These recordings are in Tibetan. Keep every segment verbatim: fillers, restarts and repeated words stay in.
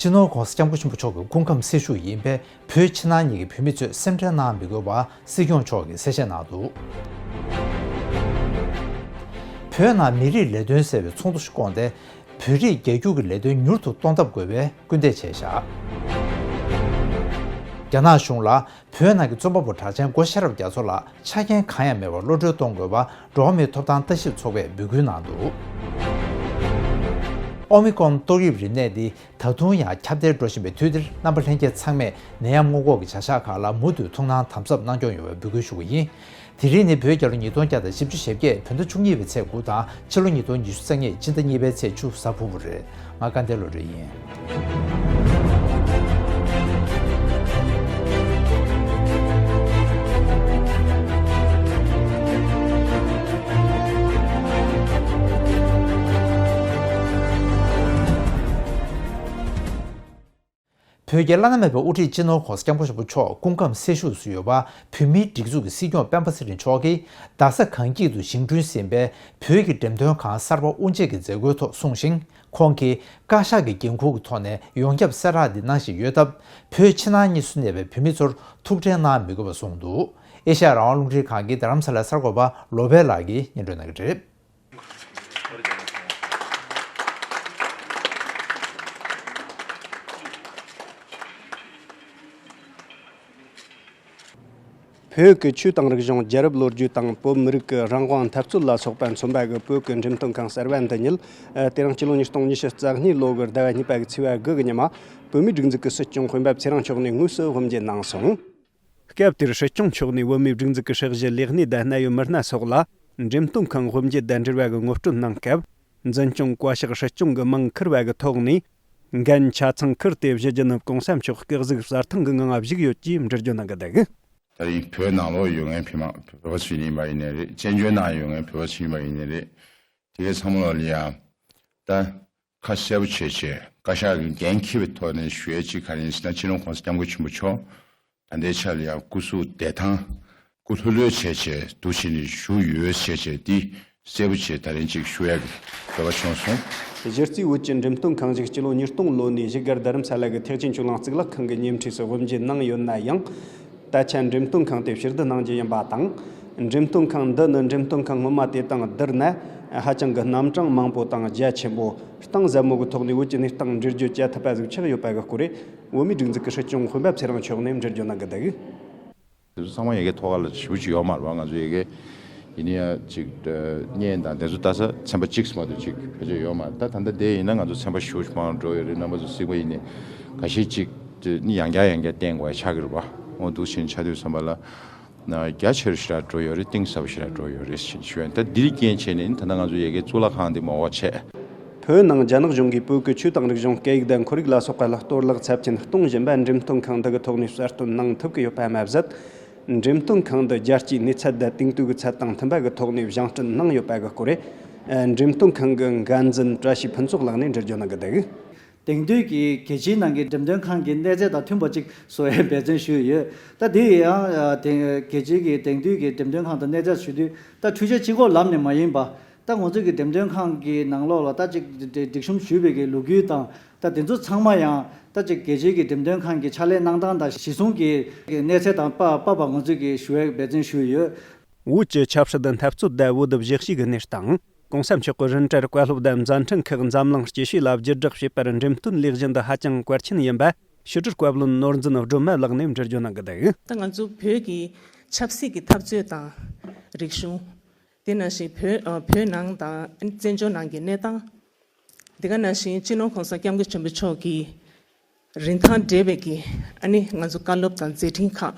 སྤྱི་ནོར་༧གོང་ས་༧སྐྱབས་མགོན་ཆེན་པོ་མཆོག་གི་སྐུ་ཁམས་སྲི་ཞུ་ཡིན་པས། བོད་ཕྱི་ནང་གཉིས་ཀྱི་བོད་མི་ཚོས་སེམས་ཁྲལ་གནང་མི་དགོས་པ་སྲིད་སྐྱོང་མཆོག་གིས་གསལ་བཤད་གནང་འདུག། བོད་ནང་མི་རིགས་ལས་དོན་ཟེར་བའི་ཚོགས་འདུ་ཞིག་བསྐོངས་ཏེ། བོད་རིགས་རྒྱ་སྒྱུར་གྱི་ལས་དོན་མྱུར་དུ་གཏོང་ཐབས་དགོས་པའི་སྐུལ་འདེད་བྱས་བཞག། རྒྱ་ནག་གཞུང་ལ་བོད་ནང་གི་རྩོམ་པ་པོ་གྲགས་ཅན་སྒོ་ཤེས་རབ་རྒྱ་མཚོ་ལ་ཆ་རྐྱེན་གང་ཡང་མེད་པར་གློད་བཀྲོལ་གཏོང་དགོས་པ་འགྲོ་བ་མིའི་ཐོབ་ཐང་ལྟ་ཞིབ་ཚོགས་པས་འབོད་སྐུལ་གནང་འདུག། ཨོ་མི་ཀོན་ཏོག་དབྱིབས་རིམས་ནད་འདི་ད་དུང་ཡང་ཁྱབ་གདལ་འགྲོ་བཞིན་པའི་དུས་འདིར། རྣམ་པ་ལྷན་རྒྱས་ཚང་མས་ནད་ཡམས་སྔོན་འགོག་གི་བྱ་གཞག་ཁག་ལ་མུ་མཐུད་ཐུགས་སྣང་དམ་ཟབ་གནང་སྐྱོང་ཡོང་བའི་འབོད་སྐུལ་ཞུ་གི་ཡིན། དེ་རིང་ནི་བོད་རྒྱལ་ལོ་ཉིས་སྟོང་བརྒྱ་དང་བཞི་བཅུ་ཞེ་བརྒྱད་བོད་ཟླ་བཅུ་གཉིས་པའི་ཚེས་དགུ་དང་། ཕྱི་ལོ་ཉིས་སྟོང་ཉི་ཤུ་རྩ་གཉིས་སྤྱི་ཟླ་གཉིས་པའི་ཚེས་བཅུ་གཟའ་ཕུར་བུ་རེད། ང་སྐལ་ལྡན་བློ་གྲོས་ཡིན། བོད་ཀྱི་བླ་ན་མེད་པའི་དབུ་ཁྲིད་སྤྱི་ནོར་༧གོང་ས་༧སྐྱབས་མགོན་ཆེན་པོ་མཆོག་སྐུ་ཁམས་སྲི་ཞུ་སུ་ཡོད་པ། བོད་མིའི་སྒྲིག་འཛུགས་ཀྱི་སྲིད་སྐྱོང་སྤེན་པ་ཚེ་རིང་མཆོག་གིས་རྡ་ས་གངས་སྐྱིད་དུ་བཞེངས་སྐྲུན་ཟིན་པའི་བོད་ཀྱི་འགྲེམས་སྟོན་ཁང་གསར་པ་དབུ་འབྱེད་ཀྱི་མཛད་སྒོའི་ཐོག་གསུངས་ཤིང་། ཁོང་གིས་བཀའ་ཤག་གི་འགན་འཁུར་གྱི་ཐོག་ནས་ཡོངས་ཁྱབ་གསལ་བསྒྲགས་འདི་གནང་བཞིན་ཡོད་སྟབས། བོད་ཕྱི་ནང་གཉིས་སུ་གནས་པའི་བོད་མི་ཚོར་ཐུགས་ཁྲལ་གནང་མི་དགོས་པ་གསུངས་འདུག། ཨེ་ཤ་ཡ་རང་དབང་རླུང་འཕྲིན་ཁང་གི་རྡ་རམ་ས་ལའི་གསར་འགོད་པ་བློ་བྷེ་ལགས་ཀྱིས་སྙན་སྒྲོན་གནང་གི་རེད། བོད་ཀྱི་ཆོས་དང་རིག་གཞུང་། རྒྱལ་རབས་ལོ་རྒྱུས་དང་བོད་མི་རིགས་ཀྱི་རང་དབང་འཐབ་རྩོད་ལ་སོགས་པ་མཚོན་པ་གི་བོད་ཀྱི་འགྲེམས་སྟོན་ཁང་གསར་བ་འདི་ཉིད། དེ་རིང་སྤྱི་ལོ་ཉིས་སྟོང་ཉི་ཤུ་རྩ་གཉིས་ལོ་གི་ཟླ་བ་གཉིས་པ་གི་ཚེས་པ་དགུ་གི་ཉི་མ། བོད་མིའི་སྒྲིག་འཛུགས་ཀྱི་སྲིད་སྐྱོང་དཔོན་པོ་ཚེ་རིང་མཆོག་ནས་དངོས་སུ་དབུ་འབྱེད་གནང་སོང་། སྐབས་དེར་སྲིད་སྐྱོང་མཆོག་ནས་བོད་མིའི་སྒྲིག་འཛུགས་ཀྱི་ཧྲག་བཞི་ལས་སྣེ་དང་གནད་ཡོད་མི་སྣ་སོགས་ལ་འགྲེམས་སྟོན་ཁང་དབུ་འབྱེད་དང་འབྲེལ་བ་གི་ངོ་སྤྲོད་གནང་སྐབས། འཛིན་སྐྱོང་བཀའ་ཤག་སྲིད་སྐྱོང་གི་མིང་འཁུར་བ་གི་ཐོག་ནས། འགན་ཆ་ཚང་འཁུར་ཏེ་བཞུགས་རྒྱུ་ནི་གོང་ས་མཆོག་སྐུ་གཟུགས་གསལ་ཐང་གི་ངང་བཞུགས་ཡོད་ཅེས་འགྲེལ་བརྗོད་གནང་གི་འདུག། ད་རིང་བོད་ནང་ལོགས་ཡོད་མཁན་བོད་མི་བོད་པ་ཚོ་ཡིན་པ་ཡིན་ནའི་རེད། བཙན་བྱོལ་ནང་ཡོད་མཁན་བོད་པ་ཚོ་ཡིན་པ་ཡིན་ནའི་རེད། དེ་གའི་ཚང་མ་ལ་ཡང་ད། ཁ་གསལ་པོ་བྱས་བྱས་བཀའ་ཤག་གི་འགན་འཁྱེར་བའི་ཐོག་ནས་ཞུ་ཡས་གཅིག་ག་རེ་ཡིན་ཟེར་ན། སྤྱི་ནོར་༧གོང་ས་༧སྐྱབས་མགོན་ཆེན་པོ་མཆོག་ད་ལྟའི་ཆར་ལ་ཡང་སྐུ་གཟུགས་བདེ་ཐང་སྐུ་ལྷོད་ལྷོད་བྱས་བྱས་འདུག་བྱས་ནས་བཞུགས་ཡོད་ཟེར་བྱས་འདི་གསལ་པོ་བྱས་ད་རིང་གཅིག་ཞུ་ཡས་ཀྱི་འདོད་པ་བྱུང་སོང་། གཞི་རྩའི་བོད་ཀྱི་འགྲེམས་སྟོན་ཁང་ཞིག་སྤྱི་ལོ་ཉིས་སྟོང་ལོ་ནས་བཞུགས་སྒར་རྡ་རམ་ས་ལ་གི་ཐེག་ཆེན་ཆོས་གླིང་གཙུག་ལག་ཁང་གི་ཉེ་འཁྲིས་སུ་དབུ་འབྱེད་གནང་ཡོད་ན་ཡང་། ད་ཆ་འགྲེམས་སྟོན་ཁང་དེ་ཕྱིར་བསྡུ་གནང་རྒྱུ་ཡིན་པ་དང་། འགྲེམས་སྟོན་ཁང་འདི་ནི་འགྲེམས་སྟོན་ཁང་སྔོན་མ་དེ་དང་བསྡུར་ན་ཧ་ཅང་གི་རྣམ་གྲངས་མང་པོ་དང་རྒྱ་ཆེན་པོ། གཏིང་ཟབ་མོ་གི་ཐོག་ནས་བོད་ཀྱི་གནས་སྟངས་འགྲེལ་བརྗོད་བྱ་ཐུབ་པ་ཟིག་ཆགས་ཡོད་པ་གི་སྐོར་རེད། བོད་མིའི་སྒྲིག་འཛུགས་ཀྱི་སྲིད་སྐྱོང་དཔོན་པོ་ཚེ་རིང་མཆོག་ནས་འགྲེལ་བརྗོད་གནང་གི་འདུག། དེ་ཚོ་ཚང་མ་ཡ་གིའི་ཐོག་ཁ་ལ་ཞེ་པོ་ཅིག་ཡོད་མ་རེད་པ། ང་ཚོ་ཡ་གི་ཡིན་ན་ཡང་ཅིག་བརྙན་དང་དེ་ཚོ་ལྟ་ས་ཚན་པ་གཅིག་ཙམ་མ་གཏོགས་ཅིག་ཕལ་ཆེར་ཡོད་མ་རེད། ད་ད་ལྟ་དེ་ཡིན་ན་ང་ཚོ་ཚན་པ་ཞེ་པོ་ཅིག་མང་རུ་འགྲོ་ཡོད་རེད། རྣམ་པ་ཚོ་གཟིགས་པ་ཡིན་ནའི་ཁ་ཤས་ཅིག་ནི་ཡང་བསྐྱར་ཡང་བསྐྱར་བསྟན་དགོས་ཡ་ཆགས་ཀྱི་རེད་པ། འོ་འདུག་བྱས་ནས་ཆགས་དུས་ཙམ་པ་ལ་རྒྱ་ཆེ་རུ་ཞེ་དྲག་འགྲོ་ཡོད་རེད། གཏིང་ཟབ་ཞེ་དྲག་འགྲོ་ཡོད་རེད་ཞུ་ཡ་ཡིན། ད་འདིར་རྐྱེན་བྱས་ནས་ད་ལྟ་ང་ཚོ་ཡ་གིའི་གཙུག་ལག་ཁང་འདི་མ་འོག་བྱས། བོད་ནང་རྒྱ་ནག་གཞུང་གིས་བོད་ཀྱི་ཆོས་དང་རིག་གཞུང་། སྐད་ཡིག་དང་ཁོར་ཡུག་ལ་སོགས་པ་ལ་གཏོར་བརླག་ཚབས་ཆེན་གཏོང་བཞིན་པ་འགྲེམས་སྟོན་ཁང་འདི་གི་ཐོག་ནས་གསལ་སྟོན་གནང་ཐུབ་ཀྱི་ཡོད་པ་མ་ཟད། འགྲེམས་སྟོན་ཁང་འདི་རྒྱལ་སྤྱིའི་གནས་ཚད་དང་དེང་དུས་ཀྱི་ཚད་དང་མཐུན་པ་གི་ཐོག་ནས་བཞེངས་སྐྲུན་གནང་ཡོད་པ་གི་སྐོར་རེད། འགྲེམས་སྟོན་ཁང་གི་འགན་འཛིན་བཀྲ་ཤིས་ཕུན་ཚོགས་ལགས་ནས་འགྲེལ་བརྗོད་གནང་གི་འདུག། དེང་དུས་ཀྱི་རྒྱལ་སྤྱིའི་ནང་གི་འགྲེམས་སྟོན་ཁང་གི་གནས་ཚད་དང་མཐུན་པ་ཅིག་བཟོ་བའི་འབད་བརྩོན་ཞུས་ཡོད། ད་དེ་ཡང་དེང་རྒྱལ་སྤྱིའི་གི་དེང་དུས་ཀྱི་འགྲེམས་སྟོན་ཁང་དང་གནས་ཚད་ཞུ་དུས་ད་འཕྲུལ་ཆས་གཅིག་པོ་ལམ་ནས་མ་ཡིན་པ། ད་ང་ཚོའི་གི་འགྲེམས་སྟོན་ཁང་གི་ནང་ལོགས་ལ་ད་ཅིག་སྒྲིག་གཤོམ་ཞུས་པའི་གི་ལོ་རྒྱུས་དང་ད་དེ་ཚོ་ཚང་མ་ཡང་ད་ཅིག་རྒྱལ་སྤྱིའི་གི་འགྲེམས་སྟོན་ཁང་གི་ཕྱག་ལས་གནང་སྟངས་དང་གཞི་བཟུང་གི་གནས་ཚད་དང་དཔག་པ་ང་ཚོས་གི་ཞུ་བའི་འབད་བརྩོན་ཞུས་ཡོད། བོད་ཀྱི་ཆབ་སྲིད་འཐབ་རྩོད་དང་བོད་བཞི་གཤིས་ཀྱི་གནས་སྟངས། གོང་ས་མཆོག་གི་རིན་བྲལ་བཀའ་སློབ་དང་མཛད་འཕྲིན་ཁག་འཛམ་གླིང་སྤྱི་བཤད་ལ་བརྒྱུད་བསྒྲགས་བྱེད་པར་འགྲེམས་སྟོན་ལས་གཞི་འདི་ཧ་ཅང་གལ་ཆེན་ཡིན་པ་ཕྱི་དྲིལ་བཀའ་བློན་ནོར་འཛིན་སྒྲོལ་མ་ལགས་ནས་འགྲེལ་བརྗོད་གནང་གི་འདུག། ད་ང་ཚོ་བོད་ཀྱི་ཆབ་སྲིད་ཀྱི་འཐབ་རྩོད་དང་། རིག་གཞུང་། དེ་ནང་བཞིན་བོད་ཨ་བོད་ནང་དང་བཙན་བྱོལ་ནང་གི་གནས་སྟངས། དེ་ག་ནང་བཞིན་སྤྱི་ནོར་གོང་ས་སྐྱབས་མགོན་ཆེན་པོ་མཆོག་གི་རིན་ཐང་བསྒྲེས་པའི་གི་ཨ་ནི་ང་ཚོ་བཀའ་སློབ་དང་མཛད་འཕྲིན་ཁག་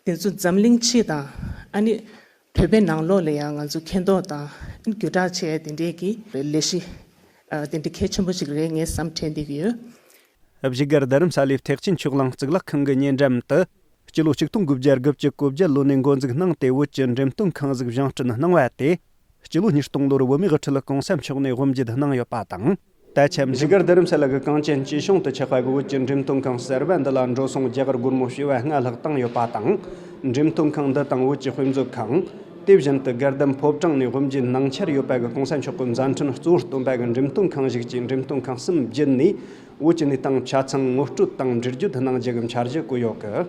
དེ་ཚོ་འཛམ་གླིང་སྤྱི་དང་ཨ་ནི་བོད་པའི་ནང་ལོགས་ལ་ཡང་ང་ཚོ་མཁྱེན་རྟོགས་དང་བརྒྱུད་བསྒྲགས་བྱས་དེ་འདྲའི་གི་ལས་གཞི་ཨ་དེ་འདྲ་གལ་ཆེན་པོ་ཞིག་རེད་ངས་བསམ་དྲན་བསྡད་ཀྱི་ཡོད། བཞུགས་སྒར་རྡ་རམ་ས་ལའི་ཐེག་ཆེན་ཆོས་གླིང་གཙུག་ལག་ཁང་གི་ཉེ་འགྲམ་དུ། སྤྱི་ལོ་ཆིག་སྟོང་དགུ་བརྒྱ་དགུ་བཅུ་གོ་བརྒྱད་ལོ་ནས་འགོ་འཛུགས་གནང་སྟེ་བོད་ཀྱི་འགྲེམས་སྟོན་ཁང་ཞིག་བཞེངས་སྐྲུན་གནང་བ་དེ། སྤྱི་ལོ་ཉིས་སྟོང་ལོར་བོད་མིའི་དབུ་ཁྲིད་གོང་ས་མཆོག་ནས་དབུ་འབྱེད་གནང་ཡོད་པ་དང་། ད་ཆ་བཞུགས་སྒར་རྡ་རམ་ས་ལ་གི་གངས་ཅན་སྐྱིད་གཤོངས་དུ་ཆགས་པ་གི་བོད་ཀྱི་འགྲེམས་སྟོན་ཁང་གསར་པ་འདི་ལ་འགྲོ་སོང་རྒྱ་གར་སྒོར་མོ་བྱེ་བ་ལྔ་ལྷག་བཏང་ཡོད་པ་དང་། འགྲེམས་སྟོན་ཁང་འདི་དང་བོད་ཀྱི་དཔེ་མཛོད་ཁང་། དེ་བཞིན་དུ་སྒེར་སྡེམ་ཕོ་བྲང་ནས་དབུ་འབྱེད་གནང་འཆར་ཡོད་པ་གི་གོང་ས་མཆོག་གི་མཛད་འཕྲིན་གཙོ་བོར་སྟོན་པ་གི་འགྲེམས་སྟོན་ཁང་བཞུགས་ཀྱིས་འགྲེམས་སྟོན་ཁང་གསུམ་བརྒྱུད་ནས་བོད་ཀྱི་གནས་སྟངས་ཆ་ཚང་ངོ་སྤྲོད་དང་འགྲེལ་བརྗོད་གནང་རྒྱུ་གི་འཆར་གཞི་བཀོད་ཡོད་གི།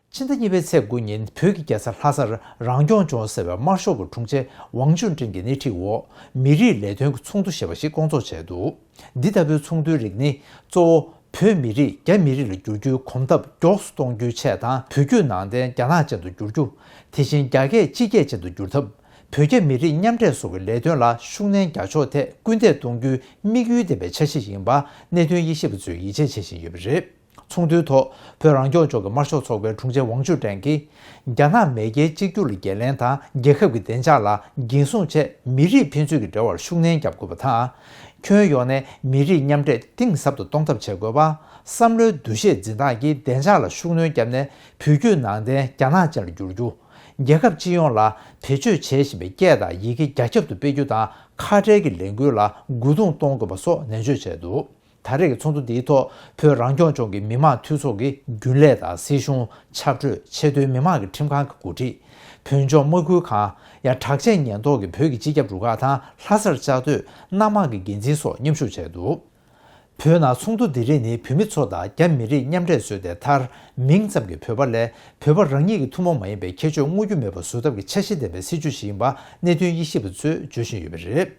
ཕྱི་ཟླ་གཉིས་པའི་ཚེས་དགུ་ཉིན་བོད་ཀྱི་རྒྱལ་ས་ལྷ་སར་རང་སྐྱོང་ལྗོངས་ཟེར་བའི་དམར་ཤོག་གི་དྲུང་ཆེ་ཝང་ཅུན་ཀྲེང་གི་སྣེ་ཁྲིད་འོག་མི་རིགས་ལས་དོན་གྱི་ཚོགས་འདུ་ཞེས་པ་ཞིག་བསྐོང་ཚོགས་བྱས་འདུག་འདི་ལྟ་བུའི་ཚོགས་འདུའི་རིགས་ནི་གཙོ་བོ་བོད་མི་རིགས་རྒྱ་མི་རིགས་ལ་བསྒྱུར་རྒྱུའི་གོམ་སྟབས་མགྱོགས་སུ་གཏོང་རྒྱུའི་ཆེད་དང་བོད་བརྒྱུད་ནང་བསྟན་རྒྱ་ནག་ཅན་དུ་བསྒྱུར་རྒྱུ། དེ་བཞིན་རྒྱ་སྐད་སྤྱི་སྐད་ཅན་དུ་བསྒྱུར་ཐབས། བོད་རྒྱ་མི་རིགས་མཉམ་འདྲེས་སོགས་ཀྱི་ལས་དོན་ལ་ཤུགས་སྣོན་རྒྱག་ཕྱོགས་ཐད་སྐུལ་འདེད་གཏོང་རྒྱུའི་དམིགས་ཡུལ་ལྡན་པའི་འཆར་གཞི་ཡིན་པ་གནད་དོན་དབྱེ་ཞིབ་པ་ཚོས་ཡིད་ཆེས་བྱེད་བཞིན་ཡོད་པ་རེད། ཚོགས་འདུའི་ཐོག་བོད་རང་སྐྱོང་ལྗོངས་ཀྱི་དམར་ཤོག་ཚོགས་པའི་དྲུང་ཆེ་ཝང་ཅུན་ཀྲེང་གིས། རྒྱ་ནག་མེས་རྒྱལ་གཅིག་གྱུར་ལ་འགན་ལེན་དང་རྒྱལ་ཁབ་ཀྱི་བདེ་འཇགས་ལ་འགན་སྲུང་ཆེད་མི་རིགས་ཕན་ཚུན་གྱི་འབྲེལ་བར་ཤུགས་སྣོན་བརྒྱབ་དགོས་པ་དང་། ཁྱོན་ཡོངས་ནས་མི་རིགས་མཉམ་འདྲེས་གཏིང་ཟབ་ཏུ་གཏོང་ཐབས་བྱེད་དགོས་པ། བསམ་བློའི་འདུ་ཤེས་འཛིན་སྟངས་ཀྱིས་བདེ་འཇགས་ལ་ཤུགས་སྣོན་བརྒྱབ་ནས་བོད་བརྒྱུད་ནང་བསྟན་རྒྱ་ནག་ཅན་ལ་བསྒྱུར་རྒྱུ། རྒྱལ་ཁབ་སྤྱི་ཡོངས་ལ་བེད་སྤྱོད་བྱེད་བཞིན་པའི་སྐད་དང་ཡི་གེ་རྒྱ་ཁྱབ་ཏུ་སྤེལ་རྒྱུ་དང་ཁ་བྲལ་གྱི་ལས་འགུལ་ལ་མགོ་རྡུང་གཏོང་དགོས་པ་སོགས་ནན་བརྗོད་བྱས་འདུག་ད་རེས་ཀྱི་ཚོགས་འདུ་འདིའི་ཐོག་བོད་རང་སྐྱོང་ལྗོངས་ཀྱི་མི་དམངས་འཐུས་ཚོགས་ཀྱི་རྒྱུན་ལས་དང་སྲིད་གཞུང་། ཆབ་གྲོས། ཆེས་མཐོའི་མི་དམངས་ཀྱི་ཁྲིམས་ཁང་གི་འགོ་ཁྲིད། བོད་ལྗོངས་དམག་ཁུལ་ཁང་། ཡང་དྲག་ཆས་ཉེན་རྟོག་གི་བོད་ཀྱི་སྤྱི་ཁྱབ་རུ་ཁག་དང་ལྷ་སར་བཅའ་སྡོད་སྣ་མང་གི་འགན་འཛིན་སོགས་མཉམ་ཞུགས་བྱས་འདུག་བོད་ནང་ཚོགས་འདུ་འདི་རིགས་ནི་བོད་མི་ཚོ་དང་རྒྱ་མི་རིགས་མཉམ་འདྲེས་བཟོས་ཏེ་མཐར་མིང་ཙམ་གྱི་བོད་པ་ལས་བོད་པ་རང་ཉིད་ཀྱི་ཐུན་མོང་མ་ཡིན་པའི་ཁྱད་ཆོས་མངོན་རྒྱུ་མེད་པ་བཟོ་ཐབས་ཀྱི་འཆར་གཞི་ལྡན་པའི་སྲིད་བྱུས་ཤིག་ཡིན་པ་གནད་དོན་དབྱེ་ཞིབ་པ་ཚོས་བརྗོད་བཞིན་ཡོད་པ་རེད།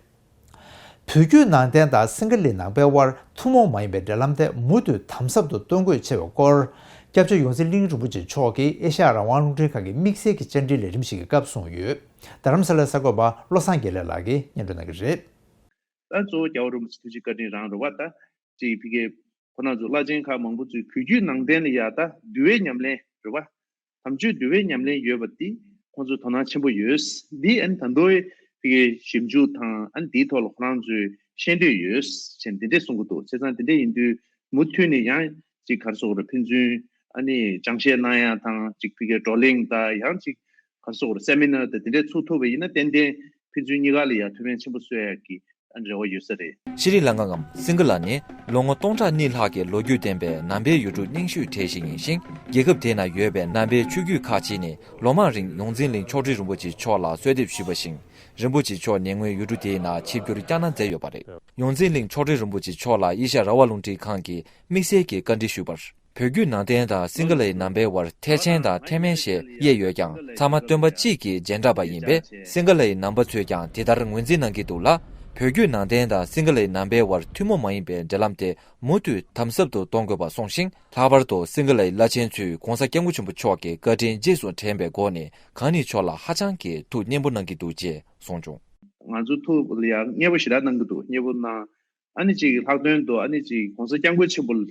བོད་བརྒྱུད་ནང་བསྟན་དང་སིང་ག་ལའི་ནང་པའི་དབར་ཐུན་མོང་མ་ཡིན་པའི་འབྲེལ་ལམ་དེ་མུ་མཐུད་དམ་ཟབ་ཏུ་གཏོང་དགོས་ཆེ་བའི་སྐོར། སྐྱབས་རྗེ་ཡོངས་འཛིན་གླིང་རིན་པོ་ཆེ་མཆོག་གིས་ཨེ་ཤ་ཡ་རང་དབང་རླུང་འཕྲིན་ཁང་གི་དམིགས་བསལ་གྱི་བཅར་འདྲིའི་ལས་རིམ་ཞིག་གི་སྐབས་གསུངས་ཡོད། རྡ་རམ་ས་ལའི་གསར་འགོད་པ་བློ་བཟང་དགེ་ལེགས་ལགས་ཀྱིས་སྙན་སྒྲོན་གནང་གི་རེད། ད་གཙོ་བོ་རྒྱལ་བ་རིན་པོ་ཆེ་ཐུགས་རྗེ་བཀའ་དྲིན་རང་རེད་བ། ད་ཅིག་ཕ་གི་ཁོ་རང་ཚོ་བླ་ཆེན་ཁག་མང་པོ་ཚོས་བོད་བརྒྱུད་ནང་བསྟན་ལ་ཡ་ད་འདུལ་བའི་ཉམས་ལེན་རེད་བ། དམ་ཆོས་འདུལ་བའི་ཉམས་ལེན་ཡོད་པ་འདི་ཁོང་ཚོ་དོ་སྣང་ཆེན་པོ་ཡོད། འདི་ཨ་ནི་ད་དུང་ཕ་གི་ཞིབ་འཇུག་དང་ཨ་ནི་འདིའི་ཐོག་ལ་ཁོ་རང་ཚོས་ཤེས་འདོད་ཡོད་ཅེས་འདི་འདྲས་གསུང་གི་འདུག་བྱས་ཙང་འདི་འདྲས་ཡིན་དུས་མུ་མཐུད་ནས་ཡང་ཅིག་ག་རེ་ཟེར་དགོས་རེད། ཕན་ཚུན་ཨ་ནི་སྦྱང་བཤད་གནང་ཡ་དང་ཅིག་ཕ་གི་བགྲོ་གླེང་དང་ཡང་ཅིག་ག་རེ་ཟེར་དགོས་རེད། སེ་མི་ནར་དང་དེ་འདྲས་ཚུགས་ཐུབ་པ་ཡིན་ན་ཏན་ཏན་ཕན་ཚུན་གཉིས་ཀ་ལ་ཡང་ཐུགས་ཕན་ཆེན་པོ་གསོས་ཡག་གི་ཨ་ནི་རེ་བ་ཡོད་ས་རེད། ཤྲི་ལང་ཀ་ངམ་སིང་ག་ལ་ནི་ལོ་ངོ་སྟོང་ཕྲག་གཉིས་ལྷག་གི་ལོ་རྒྱུས་ལྡན་པའི་ནང་པའི་ཡུལ་གྲུ་རྙིང་ཤོས་གྲས་ཤིག་ཡིན་ཞིང་། རྒྱལ་ཁབ་དེ་ན་ཡོད་པའི་ནང་པའི་ཆོས་བརྒྱུད་ཁག་ཅིག་ནི་ལོ་མང་རིང་ཡོངས་འཛིན་གླིང་ཆོག་སྒྲིག་རིན་པོ་ཆེ་མཆོག་ལ་གསོལ་འདེབས་ཞུས་པ་བཞིན། རིན་པོ་ཆེ་མཆོག་ཉེ་སྔོན་ཡུལ་གྲུ་དེའི་ནང་ཆིབས་བསྒྱུར་བསྐྱངས་གནང་མཛད་ཡོད་པ་རེད། ཡོངས་འཛིན་གླིང་ཆོག་སྒྲིག་རིན་པོ་ཆེ་མཆོག་ལ་ཨེ་ཤ་ཡ་རང་དབང་རླུང་འཕྲིན་ཁང་གིས་དམིགས་བསལ་གྱི་བཀའ་འདྲི་ཞུས་པར། བོད་བརྒྱུད་ནང་བསྟན་དང་སིང་ག་ལའི་ནང་པའི་དབར་ཐེག་ཆེན་དང་ཐེག་དམན་ཞེས་དབྱེ་ཡོད་ཀྱང་། ཚང་མ་སྟོན་པ་གཅིག་གི་རྗེས་འབྲང་པ་ཡིན་པས། སིང་ག་ལའི་ནང་པ་ཚོས་ཀྱང་དེ་ལྟར་ངོས་འཛིན་གནང་གི་འདུག་ལ། བོད་བརྒྱུད་ནང་བསྟན་དང་སིང་ག་ལའི་ནང་པའི་དབར་ཐུན་མོང་མ་ཡིན་པའི་འབྲེལ་ལམ་དེ་མུ་མཐུད་དམ་ཟབ་ཏུ་གཏོང་དགོས་པ་གསུངས་ཤིང་། ལྷག་པར་དུ་སིང་ག་ལའི་བླ་ཆེན་ཚོས་༧གོང་ས་༧སྐྱབས་མགོན་ཆེན་པོ་མཆོག་གི་བཀའ་དྲིན་རྗེས་སུ་དྲན་པའི་སྒོ་ནས་གང་ཉིད་མཆོག་ལ་ཧ་ཅང་གི་ཐུགས་མཉེས་པོ་གནང་གི་འདུག་ཅེས་གསུངས་བྱུང་། ང་ཚོ་ཐུགས་ལ་ཡང་མཉེས་པོ་ཞེ་དྲག་གནང་གི་འདུག་མཉེས་པོ་གནང་། ཨ་ནི་ཅིག་ལྷག་དོན་དུ་ཨ་ནི་ཅིག་༧གོང་ས་༧སྐྱབས་མགོན་ཆེན་པོ་ལ་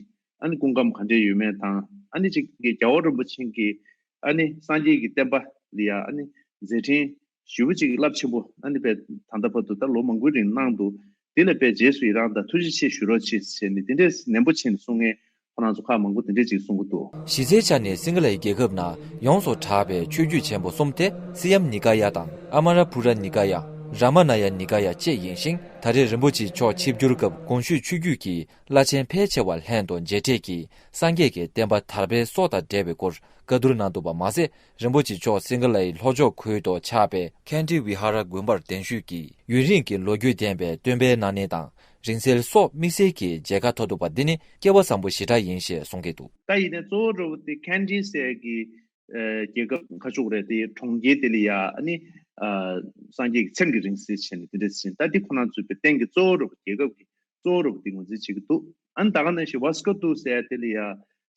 ཨ་ནི་སྐུ་ཁམས་ག་འདྲས་ཡོད་མེད་དང་། ཨ་ནི་ཅིག་གི་རྒྱལ་བ་རིན་པོ་ཆེ་གིས་ཨ་ནི་སངས་རྒྱས་ཀྱི་བསྟན་པ་ལ་ཡ་ཨ་ནི་མཛད་འཕྲིན་ཞེ་པོ་ཅིག་རླབས་ཆེན་པོ་ཨ་ནི་དཔེ་ད་ལྟ་བར་དུ་ད་ལོ་མང་པོའི་རིང་གནང་འདུག་དེ་ལ་དཔེ་རྗེས་སུ་ཡི་རང་དང་ཐུགས་རྗེ་ཆེ་ཞུ་རོགས་བྱེད་ཟེར་ནས་དེ་འདྲས་ནན་པོ་བྱས་ནས་གསུང་མཁན་ཁོ་རང་ཚོ་ཁག་མང་པོ་དེ་འདྲས་ཅིག་གསུང་གི་འདུག་གཞི་རྩའི་ཆ་ནས་སིང་ག་ལའི་རྒྱལ་ཁབ་ནང་ཡོངས་སུ་གྲགས་པའི་ཆོས་བརྒྱུད་ཆེན་པོ་གསུམ་སྟེ། སི་ཡམ་ནི་ཀ་ཡ་དང་། ཨ་མ་ར་པུ་ར་ནི་ཀ་ཡ། ར་མ་ན་ཡ་ནི་ཀ་ཡ་བཅས་ཡིན་ཞིང་། ད་རེས་རིན་པོ་ཆེ་མཆོག་ཆིབས་བསྒྱུར་སྐབས་གོང་ཞུས་ཆོས་བརྒྱུད་ཀྱི་བླ་ཆེན་ཕལ་ཆེ་བ་ལྷན་དུ་མཇལ་འཕྲད་ཀྱིས་སངས་རྒྱས་ཀྱི་བསྟན་པ་དར་སྤེལ་སོགས་དང་འབྲེལ་བའི་སྐོར་བཀའ་བསྡུར་གནང་འདུག་པ་མ་ཟད། རིན་པོ་ཆེ་མཆོག་སིང་ག་ལའི་ལྷོ་ཕྱོགས་ཁུལ་དུ་ཆགས་པའི་ཁན་ཏི་ཝི་ཧ་ར་དགོན་པར་གདན་ཞུས་ཀྱིས་ཡུན་རིང་གི་ལོ་རྒྱུས་ལྡན་པའི་སྟོན་པའི་སྣང་བརྙན་དང་། རིང་བསྲེལ་སོགས་དམིགས་བསལ་གྱི་མཇལ་ཁ་ཐོབ་འདུག་པ་འདི་ནི་སྐལ་བ་བཟང་པོ་ཞེ་དྲག་ཡིན་ཞེས་གསུང་གི་འདུག་ད་ཡིན་ནའི་གཙོ་བོ་འདྲ་བོ་དེ་ཁན་ཏི་ཟེར་གྱི་ཨ་རྒྱལ་ཁབ་ཁ་ཕྱོགས་རེད་དེ། གྲོང་ཁྱེར་དེ་ལ་ཡ་ཨ་ནི་ཨ་སངས་རྒྱས་ཀྱི་མཚན་གྱི་རིང་བསྲེལ་བྱས་ནས་དེ་འདྲ་ཟེར། ད་འདི་ཁོ་རང་ཚོའི་བོད་བསྟན་གྱི་གཙོ་བོ་འདྲ་བོ་རྒྱལ་ཁབ་ཀྱི་གཙོ་བོ་འདྲ་བོ་དེ་ངོས་འཛིན་བྱེད་ཀྱི་འདུག་ཨ་ནི་ད་ག་ནང་བཞིན་ཝཱ་སི་ཀ་ཏུ་ཟེར་ཡ་དེ་ལ་ཡ་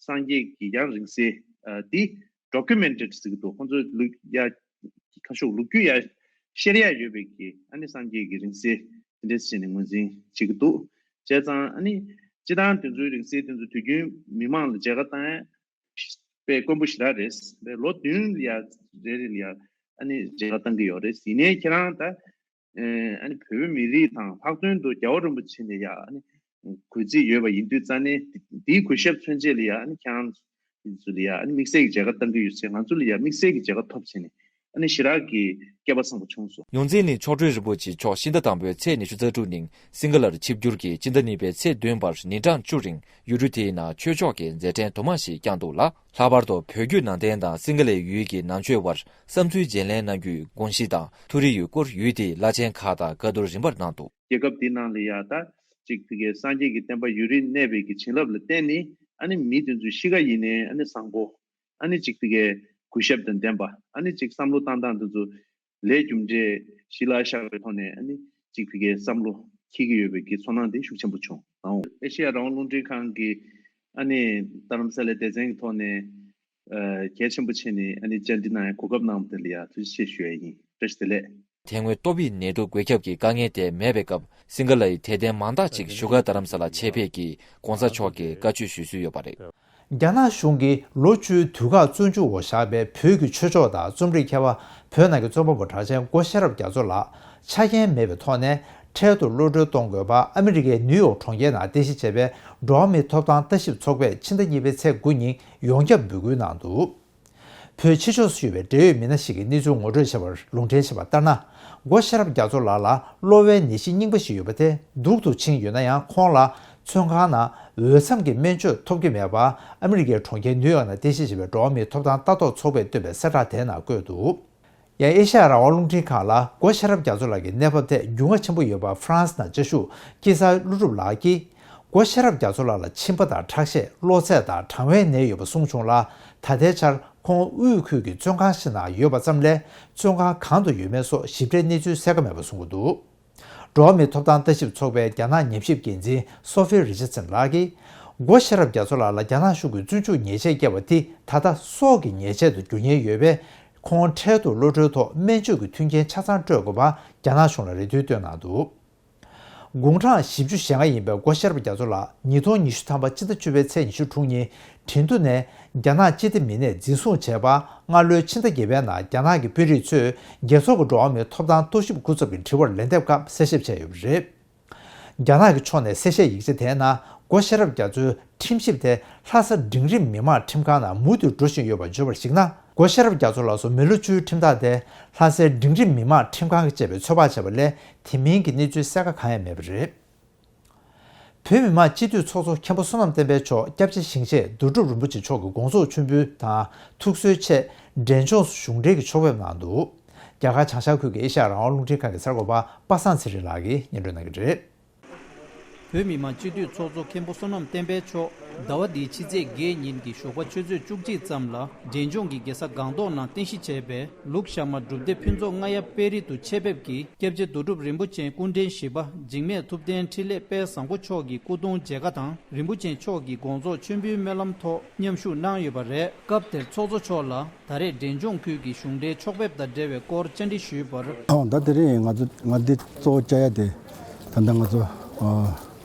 སངས་རྒྱས་ཀྱི་ཡང་རིང་བསྲེལ་ཨ་འདི་ཌོ་ཀུ་མེན་ཊེཌ་ཟེར་གྱི་འདུག་ཁོང་ཚོའི་ལུགས་ཡ་ཁ་ཕྱོགས་ལོ་རྒྱུས་ཡ་ཤེས་ཡ་ཡོད་པའི་གི་ཨ་ནི་སངས་རྒྱས་ཀྱི་རིང་བསྲེལ་དེ་འདྲ་བྱས་ནས་ངོས་འཛིན་བྱེད་ཀྱི་འདུག་བྱས་ཙང་ཨ་ནི་སྤྱིར་བཏང་དེ་ཚོའི་རིང་བསྲེལ་དེ་ཚོ་དུས་རྒྱུན་མི་མང་ལ་མཇལ་ཁ་བཏང་ཡ་དཔེ་དཀོན་པོ་ཞེ་དྲག་རེད། དཔེ་ལོ་བདུན་ལ་ཡ་རེ་རེ་ལ་ཡ་ཨ་ནི་མཇལ་ཁ་བཏང་གི་ཡོད་རེད། ཡིན་ནའི་ཁྱེད་རང་ད་ཨ་ནི་བོད་མི་རིགས་དང་ལྷག་དོན་དུ་རྒྱལ་བ་རིན་པོ་ཆེ་ལ་ཡ་ཨ་ནི་གུས་བརྩི་ཡོད་པ་ཡིན་དུས་ཙང་ནས་དེའི་གུས་ཞབས་མཚོན་བྱེད་ལ་ཡ་ཨ་ནི་ཁྱེད་རང་ཚོ་ལ་ཡ་ཨ་ནི་དམིགས་བསལ་གྱི་མཇལ་ཁ་བཏང་གི་ཡོད་ཚེ་ང་ཚོ་ལ་ཡ་དམིགས་བསལ་གྱི་མཇལ་ཁ་ཐོབ་བྱས་ནས་ ཨ་ནི་ཞེ་དྲག་གི་སྐལ་པ་བཟང་པོ་བྱུང་སོང་། ཡོངས་འཛིན་ནི་མཆོག་སྤྲུལ་རིན་པོ་ཆེ་མཆོག་ཕྱི་ཟླ་དང་པོའི་ཚེས་ཉི་ཤུ་རྩ་དྲུག་ཉིན་སིང་ག་ལར་ཆིབས་བསྒྱུར་གྱིས་སྤྱི་ཟླ་གཉིས་པའི་ཚེས་བདུན་བར་ཉིན་གྲངས་བཅུ་རིང་ཡུལ་གྲུ་དེའི་ནང་ཆོས་ཕྱོགས་ཀྱི་མཛད་འཕྲིན་དུ་མ་ཞིག་བསྐྱངས་འདུག་ལ། ལྷག་པར་དུ་བོད་བརྒྱུད་ནང་བསྟན་དང་སིང་ག་ལའི་ཡུལ་གྱི་ནང་ཆོས་དབར་བསམ་ཚུལ་བརྗེ་ལེན་གནང་རྒྱུའི་དགོངས་གཞི་དང་ཐུགས་རེ་ཡོད་སྐོར་ཡུལ་དེའི་བླ་ཆེན་ཁག་དང་བཀའ་བསྡུར་རིམ་པར་གནང་འདུག། རྒྱལ་ཁབ་འདི་ནང་ལ་ཡ་ད་ཅིག་དེ་གའི་སངས་རྒྱས་ཀྱི་བསྟན་པ་ཡུན་རིང་གནས་པའི་གི་བྱིན་རླབས་ལ་བརྟེན་ནས་ཨ་ནི་མི་དེ་ཚོའི་གཤིས་ཀ་ཡིན་ནའི་ཨ་ནི་བཟང་པོ། ཨ་ནི་ཅིག་དེ་གའི་གུས་ཞབས་དང་ལྡན་པ། ཨ་ནི་ཅིག་བསམ་བློ་བཏང་སྟངས་དེ་ཚོ་ལས་རྒྱུ་འབྲས་གཞི་ལ་བཞག་པའི་ཐོག་ནས་ཨ་ནི་ཅིག་དེ་གའི་བསམ་བློ་འཁྱེར་གྱི་ཡོད་པའི་གི་ཚོར་སྣང་དེ་ཤུགས་ཆེན་པོ་བྱུང་། ཨེ་ཤེ་ཡ་རང་དབང་རླུང་འཕྲིན་ཁང་གི་ཨ་ནི་རྡ་རམ་ས་ལའི་སྡེ་ཚན་གྱི་ཐོག་ནས་ཨ་གལ་ཆེན་པོ་བྱས་ནས་ཨ་ནི་བཅར་འདྲི་གནང་ཡ་གོ་སྐབས་གནང་བ་དེ་ལ་ཡ་ཐུགས་རྗེ་ཆེ་ཞུ་ཡ་ཡིན། བཀྲ་ཤིས་བདེ་ལེགས། དེ་སྔོན་ཏོག་དབྱིབས་ནད་དུག་འགོས་ཁྱབ་ཀྱི་དཀའ་ངལ་དེ་མེད་པའི་སྐབས་སིང་ག་ལའི་དད་ལྡན་མང་དག་ཅིག་བཞུགས་སྒར་རྡ་རམ་ས་ལ་ཆེད་ཕེབས་ཀྱིས་༧གོང་ས་མཆོག་གི་བཀའ་ཆོས་ཞུ་སྲོལ་ཡོད་པ་རེད། རྒྱ་ནག་གཞུང་གིས་ལོ་བཅུའི་དུས་བཀག་བཙོན་འཇུག་འོག་བཞག་པའི་བོད་ཀྱི་ཆོས་ཕྱོགས་དང་རྩོམ་རིག་མཁས་པ། བོད་ནང་གི་རྩོམ་པ་པོ་གྲགས་ཅན་སྒོ་ཤེས་རབ་རྒྱ་མཚོ་ལགས་ཆ་རྐྱེན་མེད་པའི་ཐོག་ནས་འཕྲལ་དུ་གློད་གྲོལ་གཏོང་དགོས་པ་ཨ་མི་རི་ཀའི་ནིའུ་ཡོག་གྲོང་ཁྱེར་ནང་རྟེན་གཞི་བྱས་པའི་འགྲོ་བ་མིའི་ཐོབ་ཐང་ལྟ་ཞིབ་ཚོགས་པས་ཕྱི་ཟླ་གཉིས་པའི་ཚེས་དགུ་ཉིན་ཡོངས་ཁྱབ་འབོད་སྐུལ་གནང་འདུག། བོད་ཕྱི་ཕྱོགས་སུ་ཡོད་པའི་འབྲེལ་ཡོད་མི་སྣ་ཞིག་གིས་གནས་ཚུལ་ངོ་སྤྲོད་བྱས་པར་ལུང་འདྲེན་བྱས་པ་ལྟར་ན། སྒོ་ཤེས་རབ་རྒྱ་མཚོ་ལགས་ལ་གློ་བའི་ནད་གཞི་རྙིང་པ་ཞིག་ཡོད་པ་དེ་སྡུག་ཏུ་ཕྱིན་ཡོད་ན་ཡང་། ཁོང་ལ་བཙོན་ཁང་ནང་འོས་འཚམ་གྱི་སྨན་བཅོས་ཐོབ་ཀྱི་མེད་པ་ཨ་མི་རི་ཀའི་གྲོང་ཁྱེར་ནིའུ་ཡོག་ནང་རྟེན་གཞི་བྱས་པའི་འགྲོ་བ་མིའི་ཐོབ་ཐང་ལྟ་རྟོག་ཚོགས་པས་བཏོན་པའི་གསལ་བསྒྲགས་དེའི་ནང་བཀོད་འདུག། ཡང་ཨེ་ཤ་ཡ་རང་དབང་རླུང་འཕྲིན་ཁང་ལ་སྒོ་ཤེས་རབ་རྒྱ་མཚོ་ལགས་ཀྱི་གནས་བབ་ཐད་རྒྱུས་མངའ་ཆེན་པོ་ཡོད་པ་ཧྥ་རན་སི་ནང་བཅའ་བཞུགས་སྐྱིད་གསར་ཀླུ་སྒྲུབ་ལགས་ཀྱིས། སྒོ་ཤེས་རབ་རྒྱ་མཚོ་ལགས་ལ་མཆིན་པ་དང་ཁྲག་ཤེད། གློ་ཚད་དང་གྲང་བའི་ནད་ཡོད་པ་གསུངས་བྱུང་ལ། ད་ལྟའི་ཆར་ཁོང་དབུས་ཁུལ་གྱི་བཙོན་ཁང་ཞིག་ནང་ཡོད་པ་ཙམ་ལས། བཙོན་ཁང་གང་དུ་ཡོད་མེད་སོགས་ཞིབ་ཕྲའི་གནས་ཚུལ་གསལ་ཁ་མེད་པ་གསུངས་ཀྱི་འདུག། འགྲོ་བ་མིའི་ཐོབ་ཐང་ལྟ་ཞིབ་ཚོགས་པའི་རྒྱ་ནག་ཉམས་ཞིབ་འགན་འཛིན་སོ་ཧྥི་རི་ཆར་སན་ལགས་ཀྱིས། སྒོ་ཤེས་རབ་རྒྱ་མཚོ་ལགས་ལ་རྒྱ་ནག་གཞུང་གིས་བཙོན་འཇུག་ཉེས་ཆད་བཀལ་བ་དེ་ད་ལྟ་སྲོག་གི་ཉེས་ཆད་དུ་འགྱུར་ཉེན་ཡོད་པས། ཁོང་འཕྲལ་དུ་གློད་གྲོལ་ཐོག་སྨན་བཅོས་ཀྱི་མཐུན་རྐྱེན་ཆ་ཚང་སྤྲོད་དགོས་པ་རྒྱ་ནག་གཞུང་ལ་རེ་འདུན་བཏོན་གནང་འདུག། དགུང་གྲངས་བཞི་བཅུ་ཞེ་ལྔ་ཡིན་པའི་སྒོ་ཤེས་རབ་རྒྱ་མཚོ་ལགས་ཉིས་སྟོང་ཉི་ཤུ་ཐམ་པ་སྤྱི་ཟླ་བཅུ་པའི་ཚེས་ཉི་ཤུ་དྲུག་ཉིན་ཁྲིན་ཏུ་ནས་རྒྱ་ནག་སྤྱི་བདེ་མི་སྣས་འཛིན་བཟུང་བྱས་པ། སྔ་ལོའི་ཕྱི་ཟླ་བརྒྱད་པའི་ནང་རྒྱ་ནག་གི་དཔོན་རིགས་ཚོས་རྒྱལ་ཚོགས་ཀྱི་འགྲོ་བ་མིའི་ཐོབ་ཐང་རྟོག་ཞིབ་སྐུ་ཚབ་ཀྱི་དྲི་བར་ལན་འདེབས་སྐབས་གསལ་བཤད་བྱས་ཡོད་པ་རེད། རྒྱ་ནག་གི་ཕྱོགས་ནས་གསལ་བཤད་ཡིག་ཆ་དེའི་ནང་སྒོ་ཤེས་རབ་རྒྱ་མཚོའི་ཁྲིམས་ཞིབ་དེ་ལྷ་ས་འབྲིང་རིམ་མི་དམངས་ཁྲིམས་ཁང་ནང་མུ་མཐུད་འགྲོ་བཞིན་ཡོད་པར་བརྗོད་པར་གཞིགས་ན། སྒོ་ཤེས་རབ་རྒྱ་མཚོ་ལགས་སུ་མི་ལོ་བཅུའི་ཁྲིམས་ཐག་དེ་ལྷ་སའི་འབྲིང་རིམ་མི་དམངས་ཁྲིམས་ཁང་གིས་བཅད་པའི་ཚོད་དཔག་བྱས་པ་ལས། དེ་མིན་གྱི་གནས་ཚུལ་གསལ་ཁ་གང་ཡང་མེད་པ་རེད། བོད་མི་མང་སྤྱི་འཐུས་ཚོགས་གཙོ་མཁན་པོ་བསོད་ནམས་བསྟན་འཕེལ་མཆོག་སྐྱབས་རྗེ་ཞིང་གཤེགས་རྡོ་གྲུབ་རིན་པོ་ཆེ་མཆོག་གི་དགོངས་རྫོགས་མཆོད་འབུལ་དང་ཐུགས་གསོའི་ཆེད་འབྲས་ལྗོངས་སུ་གཞུང་འབྲེལ་གྱི་ཕྱོགས་ཕེབས་གནང་འདུག། རྒྱ་གར་བྱང་ཤར་ཁུལ་གྱི་ཨེ་ཤ་ཡ་རང་དབང་རླུང་འཕྲིན་ཁང་གི་གསར་འགོད་པ་པ་སངས་ཚེ་རིང་ལགས་ཀྱིས་སྙན་སྒྲོན་གནང་གི་རེད། བོད་མི་མང་སྤྱི་འཐུས་ཚོགས་གཙོ་མཁན་པོ་བསོད་ནམས་བསྟན་འཕེལ་མཆོག་ཟླ་བ་འདིའི་ཕྱི་ཚེས་བརྒྱད་ཉིན་གྱི་ཞོགས་པ་ཆུ་ཚོད་བཅུ་གཅིག་ཙམ་ལ་འབྲས་ལྗོངས་ཀྱི་རྒྱལ་ས་སྒང་ཏོག་ནང་རྟེན་གཞི་བྱས་པའི་ལུགས་ཤར་མ་སྒྲུབ་སྡེ་ཕུན་ཚོགས་རྔ་ཡབ་དཔལ་རི་དུ་ཆེད་ཕེབས་ཀྱིས་སྐྱབས་རྗེ་རྡོ་གྲུབ་རིན་པོ་ཆེའི་སྐུ་ཕྲེང་བཞི་པ་འཇིགས་མེད་ཐུབ་བསྟན་འཕྲིན་ལས་དཔལ་བཟང་པོ་མཆོག་གི་སྐུ་གདུང་མཇལ་ཁ་དང་། རིན་པོ་ཆེ་མཆོག་གི་དགོངས་རྫོགས་མཆོད་འབུལ་སྨོན་ལམ་ཐོག་མཉམ་ཞུགས་གནང་ཡོད་པ་རེད། སྐབས་དེར་ཚོགས་གཙོ་མཆོག་ལ། ད་རེས་འབྲས་ལྗོངས་ཁུལ་གྱི་གཞུང་འབྲེལ་ཕྱོགས་ཕེབས་དང་འབྲེལ་བའི་སྐོར་བཅར་འདྲི་ཞུས་པར། ཨང་། ད་དེ་རིང་ང་ཚོ་ང་འདི་གཙོ་བོ་བཅར་ཡ་དེ་ད་ལྟ་ང་ཚོ་ཨ་